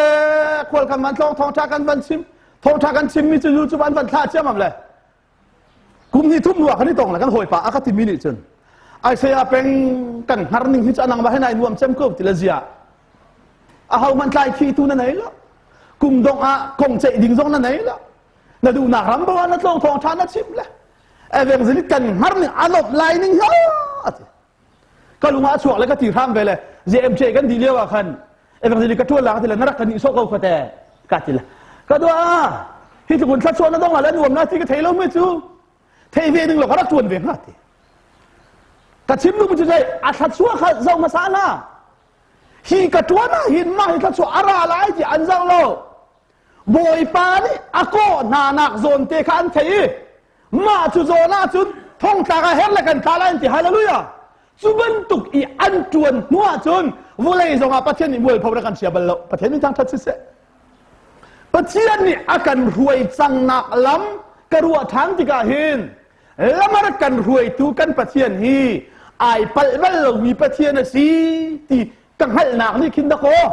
khual kan van tlawng thawngṭha kan van chim thawngṭha kan chimmi cu YouTube an van thlah ciammam le kum hnih thum hnu ah kan i tong le kan hawipa a ka timi nih cun Isaiah peng kan hngar ning hi cu anang ba he nai nuam cem ko ti le zia a ho man tlai khi tu na nei lo kum dong ah kong ceih ding zong na nei lo na duhnak ram bo ah na tlawng thawng ṭha na chim le evangelist kan hngar ning a lop lai ning hi ati ka lung ah chuak le ka ti hram ve le JMJ kan di lio ah khan evangelist ka ṭuan la ka ti le na rak ka nih sawh ko ka te ka ti le ka dua hi tlukun thla na dong la nuam na ti ka thei lo mi cu thei ve ding lo ka rak ṭuan ve hnga ti ka chim lu cu zei a thla chuah kha zo hmasa na hi ka ṭuan ah hin mah hi thla chuah a ra lai ti an zoh lo Bawipa nih a kawh hna nak zawn te kha an thei i mah cu zawn ah cun thongtlak ah her le kan tla lai an ti hallelujah cu bantuk i an ṭuan hnu ah cun vawlei zongah Pathian nih mualpho rak kan chia bal lo Pathian min thangṭhat siseh Pathian nih a kan hruai cangnak lam ka ruah ṭhan tikah hin lam a rak kan hruaitu kan Pathian hi ai palh bal lomi Pathian a si ti ka hngalhnak nih khin dakaw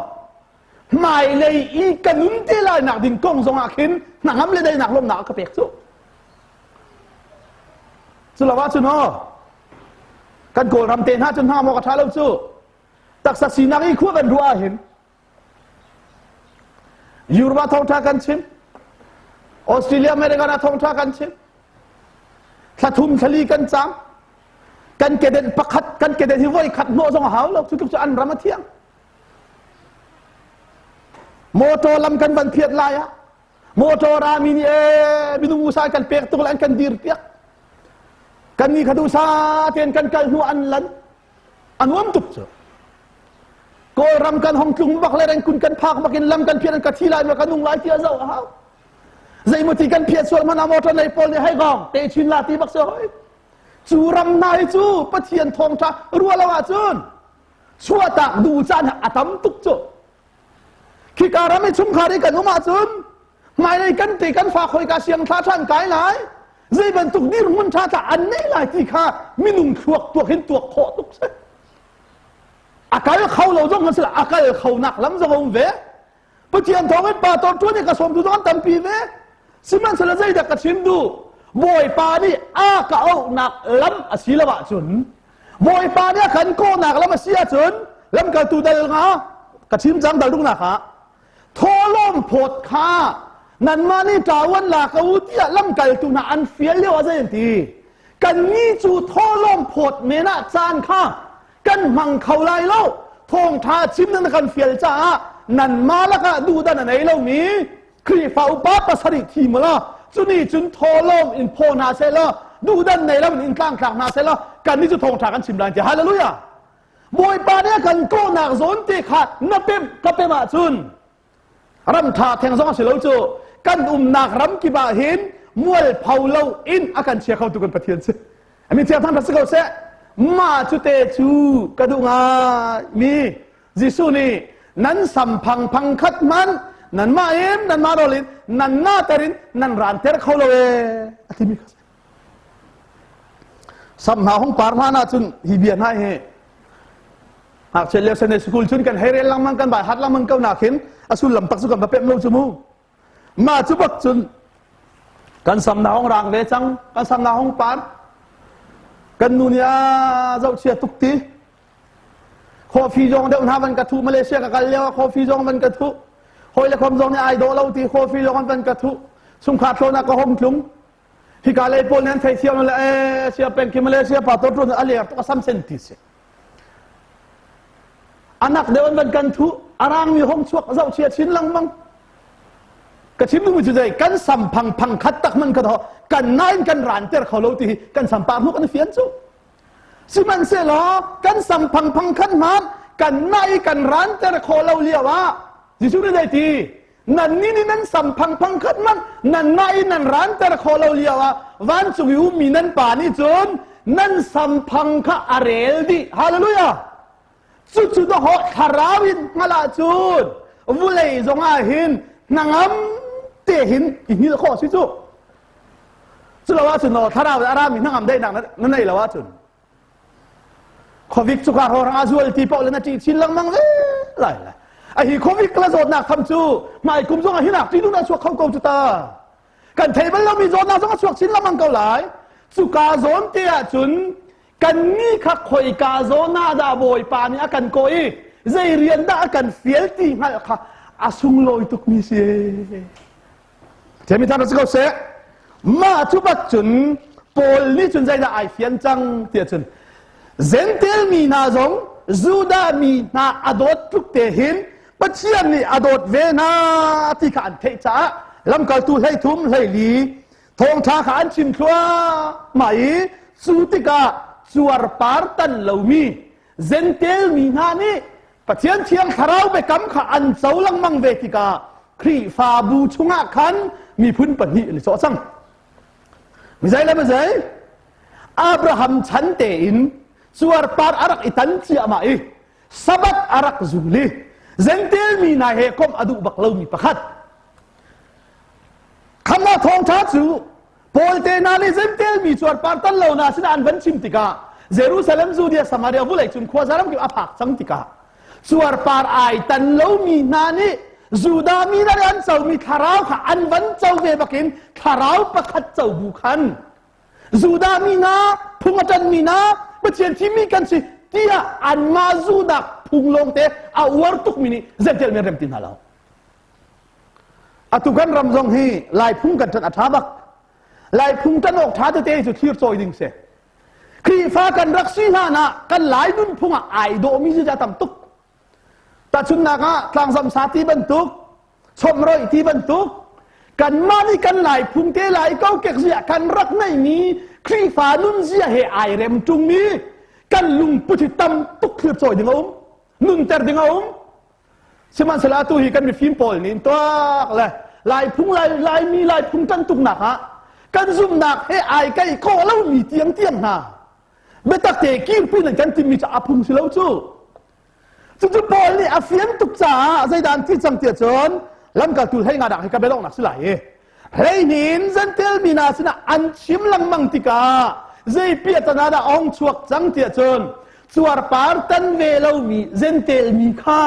hmailei i ka nun te lai nak ding kong zong ah khin hnangam le daihnak lawmhnak a ka pek cu cu lo ah cun aw kan kawlram te hna cun hna maw ka ṭha lo cu taksa sinak i khua kan ruah ah hin Europe ah thawngṭha kan chim Australia America ah thawngṭha kan chim thlathum thlali kan cam kan kedenh pakhat kan kedenh hi voi khat hnawh zong a hau lo cu tluk cu an ram a thiang Motor lam kan van phiat lai ah motor rami nih ee minung usa kan pek tuk le an kan dir piak. Kan ni kha duhsa tein kan kal hnu an lan. A nuam tuk cu. Kawlram kan hong tlung bak le rengkun kan phak bak in lam kan phiat an ka thi lai ma ka nung lai ti a zoh a hau. Zeimaw ti kan phiat sual hmanh ah motor nei pawl nih hei gong te chin la ti bak si hoi. Cu ram hna hi cu Pathian thawngṭha ruah lo ahcun chuahtak duh caan a tam tuk cu khika ram i chungkhar i kan um ahcun hmailei kan te kan fa khoi ka siang thla ṭhan kai lai zei bantuk dirhmun ṭha tla an nei lai ti kha minung thluak tuak hin tuak khawh tuk si a kal kho lo zong si a kal kho nak lam zong a um ve Pathian thawng in pa ton ṭuan i ka sawmtu zong an tampi ve. Sihmanhsehlaw zeidah ka chim duh? Bawipa nih a ka auhnak lam a si lo ahcun Bawipa nih a kan kawhnak lam a si ahcun lamkaltu dal nga ka chim cang dal dungnak ah thawhlawm phawt kha nanmah nih ṭawan la ko u tiah lamkaltu hna an fial lio ah zei an ti kannih cu thawhlawm phawt men ah caan kha kan hmang kho lai lo thawngtha chim nan kan fial caah nanmah lakah duhdan a nei lomi Khrihfa upa pasarih thi mu law cuni cun thawlawm in phaw hna seh law duhdan nei lo in tlangtlak hna seh law kan nih cu thawngtha kan chim lai ti hallelujah Bawipa nih a kan kawhnak zawn te kha na pem ka pem ahcun ram ṭha theng zong a si lo cu kan umnak ram kip ah hin mualpho lo in a kan chia khotu kan Pathian si ami thiang thang si ko seh mah cu te cu ka duh ngai mi Jesuh nih nan sam phang phang khat man nan mah in nan mah rawl in nan na ter in nan ran ter kho lo e a timi kha sam hna hung par hlan ah cun hi bia hna hi Ngakchia lio Sunday school cun kan hei rel lengmang kan bai hat lengmang ko nak hin a sullam tak cu kan va pemh lo cu mu. Mah cu bak cun kan sam na hong rang ve cang, kan sam na hong par. Kan nu nih a zohchia tuk ti. Coffee zong deuh hna van ka thu Malaysia ka kal lio ah coffee zong van ka thu. Hawi le khom zong nih ai dawh lo ti coffee zong van ka thu. Sungkhar thlawnak ka hong tlung. Hika lei pawl nih an thei thiam le eh sia peng khi Malaysia pa to ṭun a ler tuk a sam sen ti si. Anak deuh an van kan thu arang mi hong chuak zoh chia chin lengmang. Ka chim duhmi cu zei kan sam phang phang khat tak man ka tho kan nain kan ran ter kho lo ti hi kan sam pa hnuk an fian cu. Sihmanhsehlaw kan sam phang phang khat hmanh kan nai kan ran ter kho lo lio ah Jesuh nih zei ti nan ni nih nan sam phang phang khat man nan nai nan ranter kho lo lio ah vancung i ummi nan pa nih cun nan sam phang kha a rel dih. Hallelujah! Cucu dawhawh thlarau in hngalh ahcun vulei zong ah hin hnangam te hin i hngilh khawh si cu. Culo ahcun thlarau in a rami hnangam daihnak na nei lo ahcun Covid cu ka rorang a zual ti paoh le na ṭih chin lengmang ve lai lai. A hi Covid la zawtnak tham cu hmai kum zong ah hinak ṭih duhnak chuak kho ko cu ta. Kan thei bal lomi zawtnak zong a chuak chin lengmang ko lai. Cuka zawn te ah cun kan ni kha khoika zawn ah dah Bawipa nih a kan kawh i zei rian dah a kan fial ti hngalh kha a sunglawi tukmi si. Thiami thang si ko seh. Mah cu bak cun Paul nih cun zeidah ai fian cang tiah cun Gentel mi hna zong Judah mi hna a dawt tluk te hin Pathian nih a dawt ve hna ti kha an theih caah lamkaltu 13 14 thawngṭha kha an chim thluahmah i cu tikah cuarpar tan lomi Gentel mi hna nih Pathian Thiang Thlarau biakam kha an co lengmang ve tikah Khrihfabu chungah khan miphun pahnih an i cawh cang. Mizei le mizei? Abraham chan tein cuarpar a rak i tan ciahmah i Sabbath a rak zul i Gentel mi hna he komh a duh bak lomi pakhat. Khamhnak thawngṭha cu Paul te hna nih Gentel mi cuarpar tan lo hna sinah an van chim tikah Jerusalem, Judea, Samaria vulei cung khua zaram kip a phak cang tikah cuarpar ai tan lomi hna nih Judah mi hna nih an comi thlarau kha an van co ve bakin thlarau pakhat co bu khan Judah mi hna phung a ṭanmi hna Pathian thimmi kan si tiah anmah Judah phung lawngte a uar tukmi nih Gentel mi an rem ti hna lo. Atu kan ram zong hi Laiphung kan ṭanh a ṭha bak. Laiphung ṭanh awk ṭha tete cu thlir cawi ding si. Khrihfa kan rak si hlan ah kan Lai nunphung ah ai dawhmi cu tam tuk. Tahchunhnak ah tlangzam sa ti bantuk, chomhroih ti bantuk, kanmah nih kan Laiphung te lai kokek zia kan rak neihmi Khrihfa nunzia he ai rem ṭungmi kan lungput hi tam tuk thlir cawi ding a um, nunter ding a um. Sihmanhsehlaw atu hi kan mifim pawl nih tuak le Laiphung Lai Laimi Laiphung kan tuknak ah kan zumhnak he ai kaih khawh lomi tiang tiang hna biatak te kirpi nan kan timmi cu a phung si lo cu. Cucu Paul nih a fian tuk caah zeidah an ti cang tiah cun lamkaltu hlei nga dak hi ka biadonghnak si lai i hleihnih in Gentel mi hna sinah an chim lengmang tikah zei piahtana dah a hung chuak cang tiah cun cuarpar tan ve lomi Gentel mi kha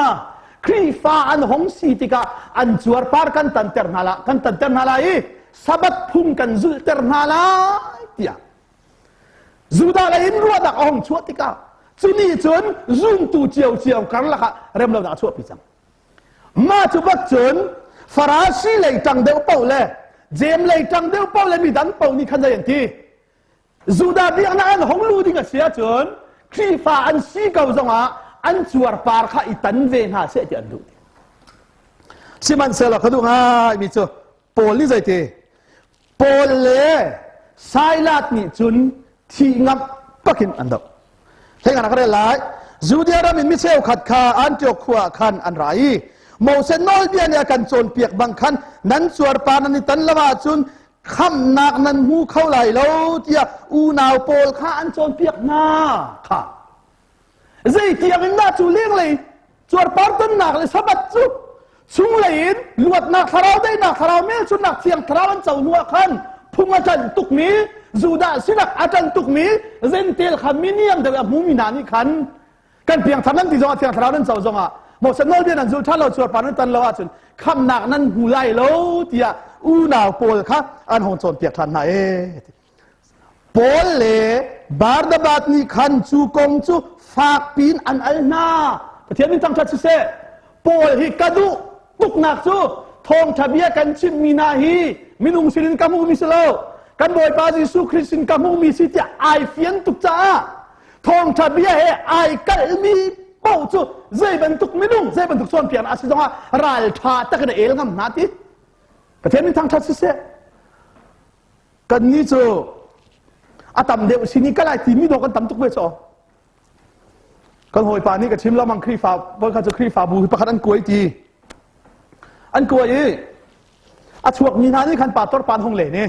Khrihfa an hung si tikah an cuarpar kan tanter hna la kan tanter hna lai i Sabbath phung kan zulhter hna lai tiah Judah lei in ruahnak a hung chuah tikah cu nih cun zumtu ciocio karlak ah remlonak a chuahpi cang. Mah cu bak cun Farasi lei ṭang deuh paoh le Jeim lei ṭang deuh paoh le midang paoh nih khan zei an ti? Judah biaknak an hong lu ding a si ahcun Khrihfa an si ko zongah an cuarpar kha i tan ve hna seh ti an duh. Sihmanhsehlaw ka duh ngaimi cu Paul nih zeiti? Paul le Silas nih cun thih ngamh bakin an doh. Hei ka rel lai. Judea ram in mi cheukhat kha Antioch khua ah khan an ra i Moses nawlbia nih a kan cawnpiak bang khan nan cuarpar nan i tan lo ahcun khamhnak nan hmu kho lai lo tiah unau pawl kha an cawnpiak hna kha. Zeitiang in dah cu lenglei cuarpar tonnak le Sabbath cu chunglei in luatnak thlarau daihnak thlarau melchunnak thiang thlarau an co hnu ah khan phung a ṭanh tukmi Judah sinak a ṭanh tukmi Gentel kha miniang deuh a hmumi hna nih khan kan piangthar nan ti zongah thiang thlarau nan co zongah Moses nawlbia nan zul ṭhan lo cuarpar nan tan lo ahcun khamhnak nan hmu lai lo tiah unau pawl kha an hung cawnpiak ṭhan hna ee. Paul le Barnabas nih khan cu kong cu fakpi in an al hna. Pathian min thangṭhat siseh. Paul hi ka duh tuknak cu thawngṭha bia kan chimmi hna hi minung sinin ka hmuhmi si lo. Kan Bawipa Jesuh Khrist sin ka hmuhmi si tiah ai fian tuk caah thawngṭha bia he ai kalhmi paoh cu zei bantuk minung zei bantuk cawnpiaknak a si zongah ralṭha takin a el ngam hna ti. Pathian min thangṭhat siseh. Kannih cu a tam deuh sin i ka lai timi dawh kan tam tuk ve caw. Kan hawipa nih ka chim lamang Khrihfa voikhat cu Khrihfabu hi pakhat an kuai ti. An kuai i a chuakmi hna nih khan pastor pa an hung len i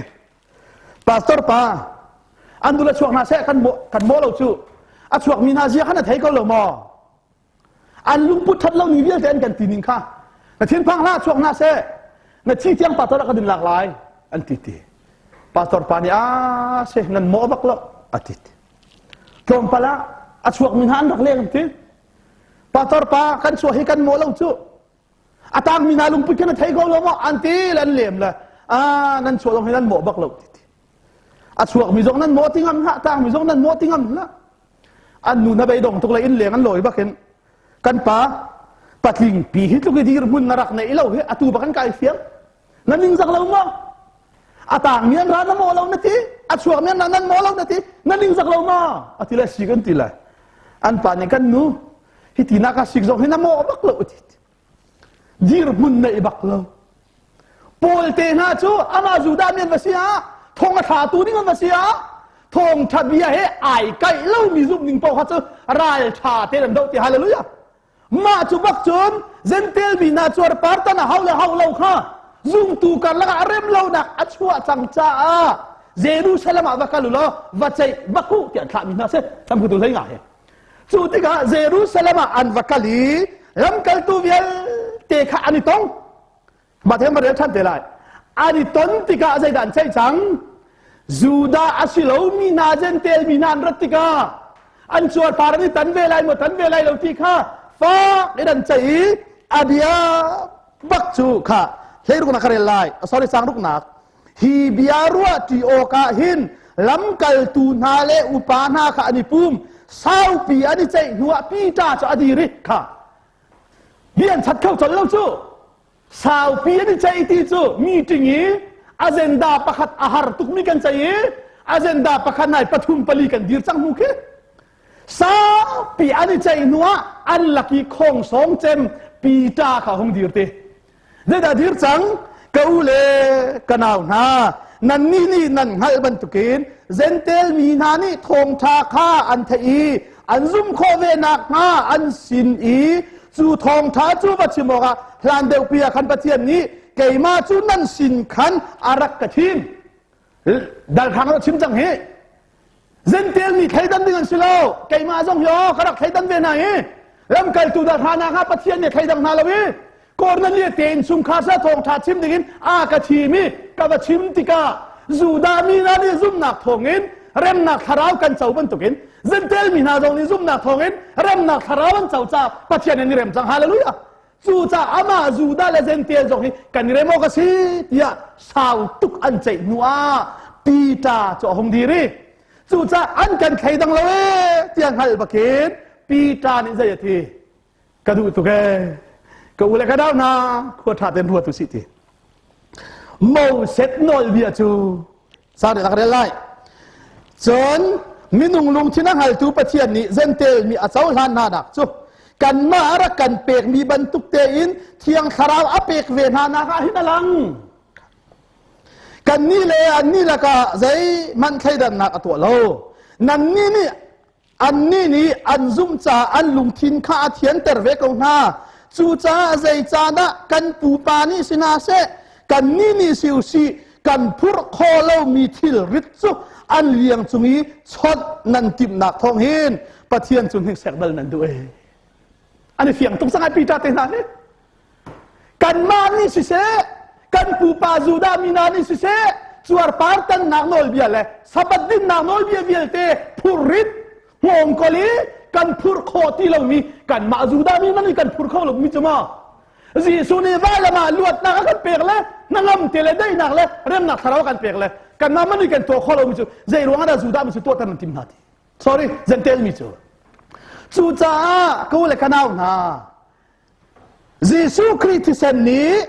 pastor pa an dul a chuak hna seh kan kan maw lo cu a chuakmi hna zia khan a thei ko lo maw An lungput ṭhat lo ni vialte an kan ti ning kha na thinphang hlah chuak hna seh na thi tiang pastor ah ka din lak lai an ti ti. Pastor pa nih a se nan mawh bak lo a ti ti. Tlawmpal ah a chuakmi hna an rak leng ti. Pastor pa kan chuah hi kan mawh lo cu. A tangmi hna lungput khan a thei ko lo maw an ti le an lem le a nan chuah zong hi nan mawh bak lo ti ti. A chuakmi zong nan mawh ti ngam hlah tangmi zong nan mawh ti ngam hlah. An nu na beidong tuk le inn leng an lawi bakin kan pa patling pi hi tluk i dirhmun na rak nei lo hi atu bak an kai fiang na ning zak lo maw a tang mi an ra na maw lo na ti a chuak mi an ra nan maw lo na ti na ning zak lo maw a ti le si kan ti le an pa nih kan nu hi ti na ka sik zong hi na maw bak lo ti dirhmun nei bak lo Paul te hna cu amah Judah mi an va si ah thong a thlatu ding an va si ah thawngṭha bia he ai kaih lomi zumh ning paoh kha cu ral ṭha te an doh ti hallelujah mah cu bak cun Gentel mi hna cuar partan a hau le hau lo kha zumtu karlak ah rem lonak a chuah cang caah Jerusalem ah va kal u law va ceih va ku tiah thlahmi hna si lamkaltu hlei nga he cu tikah Jerusalem ah an va kal i lamkaltu vialte kha an i tong Mah the ma rel ṭhan te lai. An i ton tikah zeidah an ceih cang? Judah a si lomi hna Jentail mi hna an rat tikah an cuarpar an i tan ve lai maw tan ve lai lo ti kha fak in an ceih i a bia bak cu kha hleiruknak ka rel lai sorry sang ruknak hi bia ruah ṭi awkah hin lamkaltu hna le upa hna kha an i pum saupi an i ceih hnuah Peter cu a dir i kha Mi an chat kho colh lo cu. Saupi an i ceih ti cu meeting i agenda pakhat a har tukmi kan ceih i agenda pakhat nai pathum pali kan dir cang hnu khi. Saupi an i ceih hnu ah an laki khong song cem Peter kha hung dir te. Zeidah dir cang? Ka u le ka nau hna, nannih nih nan hngalh bantukin Jentail mi hna nih thawngṭha kha an theih i an zumh khawh ve nakhnga an sin i cu thawngṭha cu va chim awkah hlan deuhpi ah khan Pathian nih keimah cu nan sin khan a rak ka thim. Dalhrang rak chim cang hi. Jentail mi thleidan ding an si lo. Keimah zong hi aw ka rak thleidan ve hna hi. Lamkaltu dah hna hna Pathian nih thleidang hna lo i Kornelia te innchungkhar sa thawngṭha chim dingin a ka thim i ka va chim tikah Judah mi hna nih zumhnak thawngin remnak thlarau kan co bantukin Jentail mi hna zong nih zumhnak thawngin remnak thlarau an co caah Pathian in i rem cang. Hallelujah! Cucaah amah Judah le Jentail zong hi kan i rem awk a si tiah sau tuk an ceih hnu ah Peter cu a hung dir i cucaah an kan thleidang lo ee tiah hngalh bakin Peter nih zei a ti ka duh tuk ee ka u le ka nau hna khua ṭha tein ruat u sih ti Moses nawlbia cu Sang rak rel lai. Cun minung lungthin a hngaltu Pathian nih Jentail mi a cohlan hna nak cu kanmah a rak kan pekmi bantuk tein Thiang Thlarau a pek ve hna nak ah hin a lang. Kannih le annih lakah zeihmanh thleidannak a tuah lo. Nannih nih Annih nih an zumh caah an lungthin kha a thianter ve ko hna. Cucaah zeicahdah kan pupa nih si hna seh, kannih nih si u sih, kan phurh khawh lomi thilrit cu an liang cung i chawnh nan timhnak thawng hin Pathian cu hniksek bal nan duh ee. An i fiang tuk cang ai Peter te hna hi. Kanmah nih siseh, kan pupa Judah mi hna nih siseh, cuarpar tannak nawlbia le Sabbath dinnak nawlbia vialte phurrit hngawngkol i kan phurh khawh ti lomi kanmah Judah mi hmanh nih kan phur kho lomi cu maw? Jesuh nih vailam ah luatnak a kan pek le hnangam te le daihnak le remnak thlarau a kan pek le kanmah man nih kan tuah khawh lomi cu zei ruang ah dah Judah mi cu tuahter nan tim hna ti? Sorry, Gentile mi cu. Cucaah ka u le ka nau hna, Jesuh Khrih thisen nih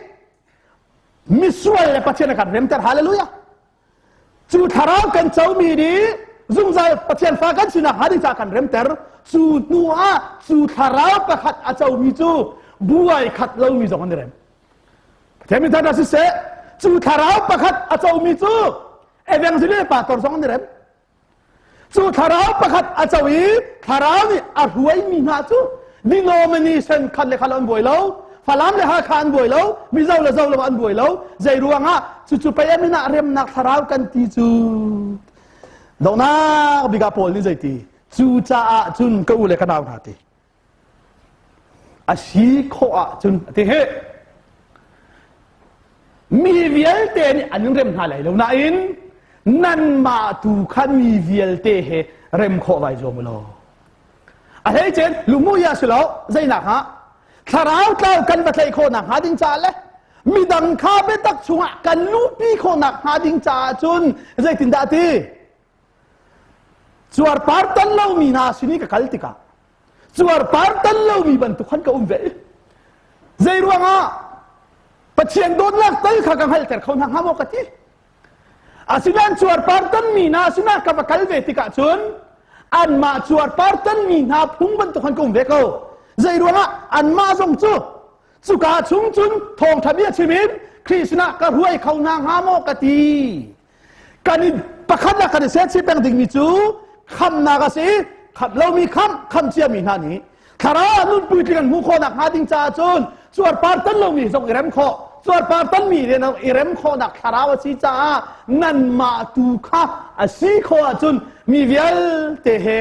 misual le Pathian a kan remter. Hallelujah. Cu thlarau kan comi nih zungzal Pathian fa kan sinak hnga ding caah kan remter. Cu hnu ah cu thlarau pakhat a comi cu buai khat lomi zong an i rem. Pathian min thangṭhat siseh, cu thlarau pakhat a comi cu evangelist pastor zong an i rem. Cu thlarau pakhat a co i thlarau nih a hruaimi hna cu denomination khat le khat an buai lo, Falam le Hakha an buai lo, Mizo le Zo lo an buai lo. Zei ruangah cucu pei a min ah remnak thlarau kan ti cu. Donghnak bik ah Paul nih zeiti? Cu caah cun ka u le ka nau hna ti. A si khawh ahcun a ti hi. Mi vialte nih an in rem hna lai lo nain nanmah tu kha mi vialte he rem khawh vai zuam u law. A hleicen lungmu ya si lo zeinak ha thlarau tlau kan va tlaih khawh nak hnga ding caah le midang kha biatak chungah kan luhpi khawh nak hnga ding caah cun zeitindah ti Cuarpar tan lomi hna sin i ka kal tikah cuarpar tan lomi bantuk khan ka um ve. Zei ruangah Pathian dawtnak tal kha ka hngalhter kho hna hnga maw ka ti. Asinain cuarpar tanmi hna sinah ka va kal ve tikah cun anmah cuarpar tanmi hna phung bantuk khan ka um ve ko. Zei ruangah anmah zong cu cuka chung cun thawngṭha bia chim in Khrih sinah ka hruai kho hna hnga maw ka ti. Kan i pakhat le kan i serchih peng dingmi cu khamnak a si. Khamh lomi khamh, khamh ciami hna nih thlarau nun puitling an hmuh khawhnak hnga ding caah cun cuarpar tan lomi zong i rem khawh, cuarpar tanmi i rem khawhnak thlarau a si caah nanmah tu kha a si khawh ahcun mi vialte he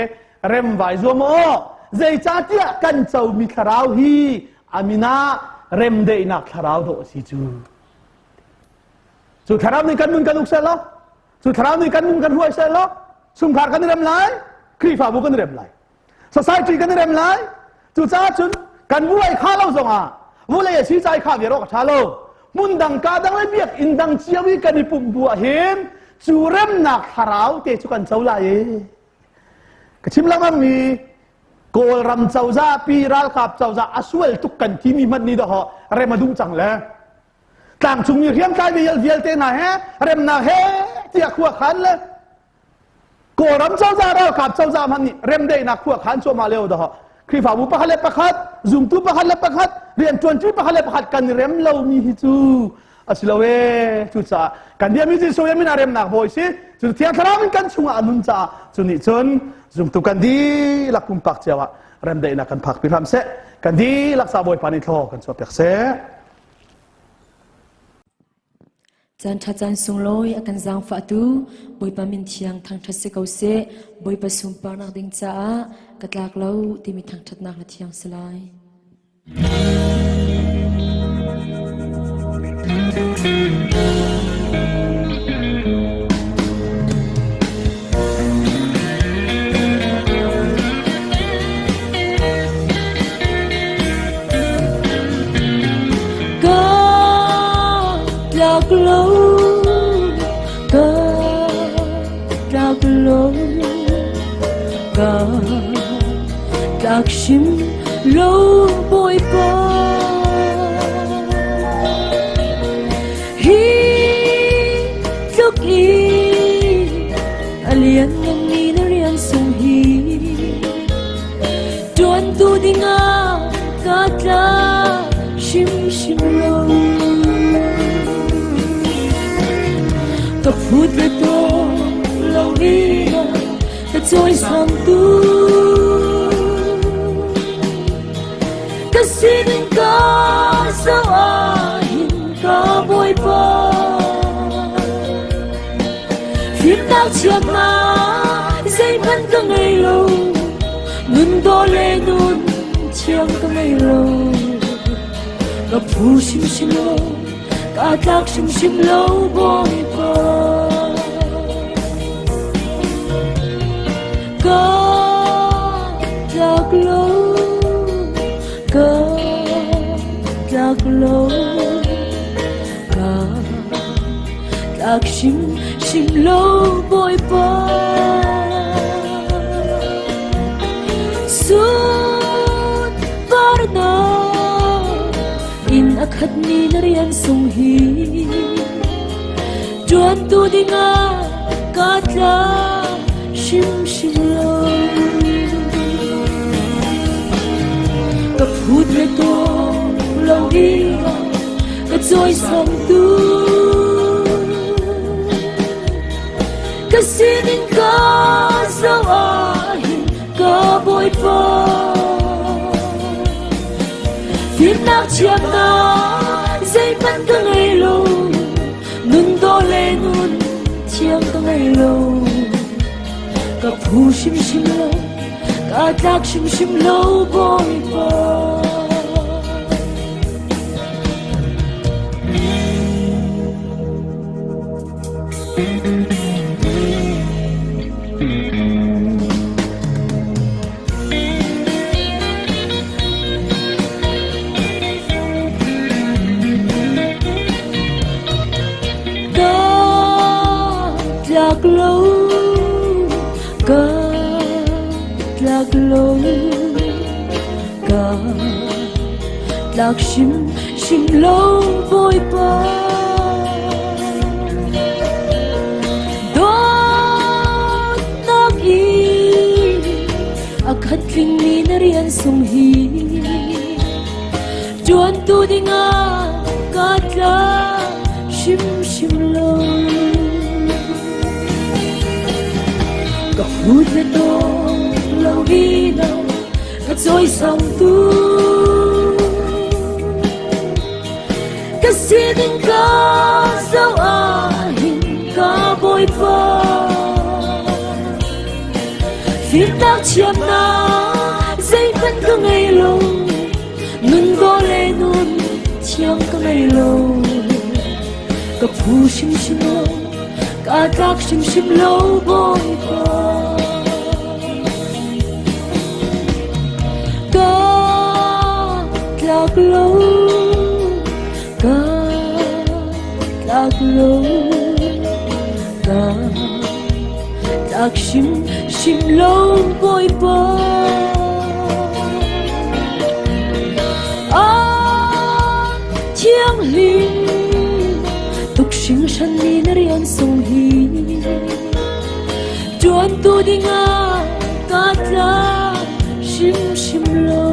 rem vai zuam aw. Zeicahtiah kan comi thlarau hi a min ah remdaihnak thlarau dawh a si cu. Cu thlarau nih kan nun kan uk seh law, cu thlarau nih kan nun kan hruai seh law, chungkhar kan i rem lai, Khrihfabu kan i rem lai, society kan i rem lai. Cucaah cun kan buai kha lo zongah vulei a si cai kha viar awk a ṭha lo. Hmun dang ka dang le biakinn dang cio i kan i pumh bu ah hin cu remnak thlarau te cu kan co lai i ka chim lengmang mi Kawlram cozah pi ralkap cozah a sual tuk kan timi hmanh nih dawh rem a duh cang le tlangcungmi hriamtlai vialte hna he remnak he tiah khua khan le Kawlram cozah ralkap cozah hmanh nih remdaihnak khua khan cuahmah lio dah Khrihfabu pakhat le pakhat zumtu pakhat le pakhat rianṭuanṭi pakhat le pakhat kan rem lomi hi cu a si lo ee. Cucaah kan biami Jesuh min ah remnak bawi si cu Thiang Thlarau in kan chungah a nun caah cu nih cun zumtu kan dihlak pumpak cio ah remdaihnak kan phakpi hram seh. Kan dihlak sa Bawipa nih thlaw kan chuah piak seh. Caan ṭha caan sunglawi a kan zaangfahtu Bawipa min thiang thangṭhat si ko seh. Bawipa sunparnak ding caah ka tlak lo timi thangṭhatnak na thiang si lai. Ka tlak lo, ka tlak lo, ka tlak hrim lo Bawipa. Hi tluk i a liannganmi na rian sung hi Ṭuantu dingah ka tla hrimhrim lo. Ka phut le taw lo ina ka cawisangtu. Ka sining ka zoh ahhin ka Bawipa. Fimnak chiatnak zeihmanh ka ngei lo, nun dawh le nun thiang ka ngei lo. Ka phu hrimhrim lo, kaa tlak hrimhrim lo, Bawipa. Ka tlak lo, ka tlak lo. hrimhrim lo Bawipa. Sunparnak in a khatmi na rian sung hi ṭuantu dingah kaa tlak hrimhrim lo. Ka phut le tawk lo i ka cawisangtu ka sining ka zoh ah hin ka Bawipa. Fimnak thiamnak zeihmanh ka ngei lo, nun dawh le nun thiang ka ngei lo. Ka phu hrimhrim lo, kaa tlak hrimhrim lo, Bawipa. Ka tlak lo, ka tlak lo, ka tlak hrim hrim lo, Bawipa. Dawtnak i a khat tlingmi na rian sung hi ṭuantu dingah kaa tlak hrimhrim lo. Ka phut le tawk lo i lo ka cawisangtu ka sining ka zoh ah hin ka Bawipa. Fimnak thiamnak zeihmanh ka ngei lo, nun dawh le nun thiang ka ngei lo. Ka phu hrimhrim lo, kaa tlak hrimhrim lo, Bawipa. Ka tlak lo, ka tlak lo, ka tlak hrimhrim lo, Bawipa. A thianghlim tuk hringhran mi na rian sung hi ṭuantu dingah kaa tlak hrimhrim lo.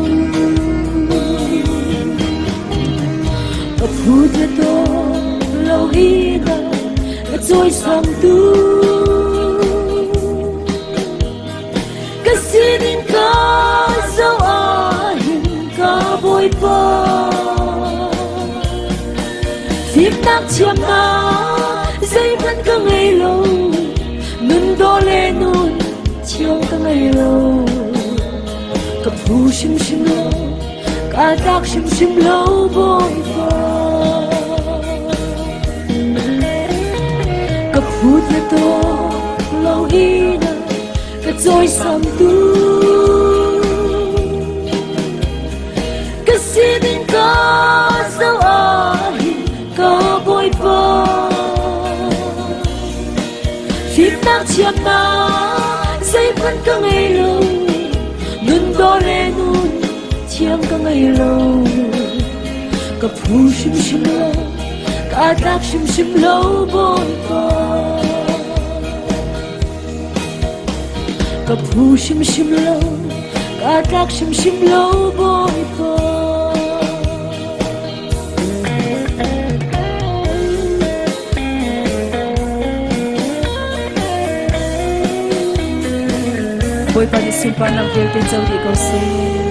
Ka phut le tawk lo hi na ka cawisangtu ka sining ka zoh ah hin ka Bawipa. Fimnak thiamnak zeihmanh ka ngei lo, nun dawh le nun thiang ka ngei lo. Ka phu hrimhrim lo, kaa tlak hrimhrim lo, Bawipa. Ka phut le tawk lo hi na ka cawisangtu. Ka sining ka zoh ah hin ka Bawipa. Fimnak thiamnak zeihmanh ka ngei lo, nun dawh le nun thiang ka ngei lo. Ka phu hrimhrim lo, kaa tlak hrimhrim lo, Bawipa. Ka phu hrimhrim lo, kaa tlak hrimhrim lo, Bawipa. Bawipa nih sunparnak vialte co dih ko seh.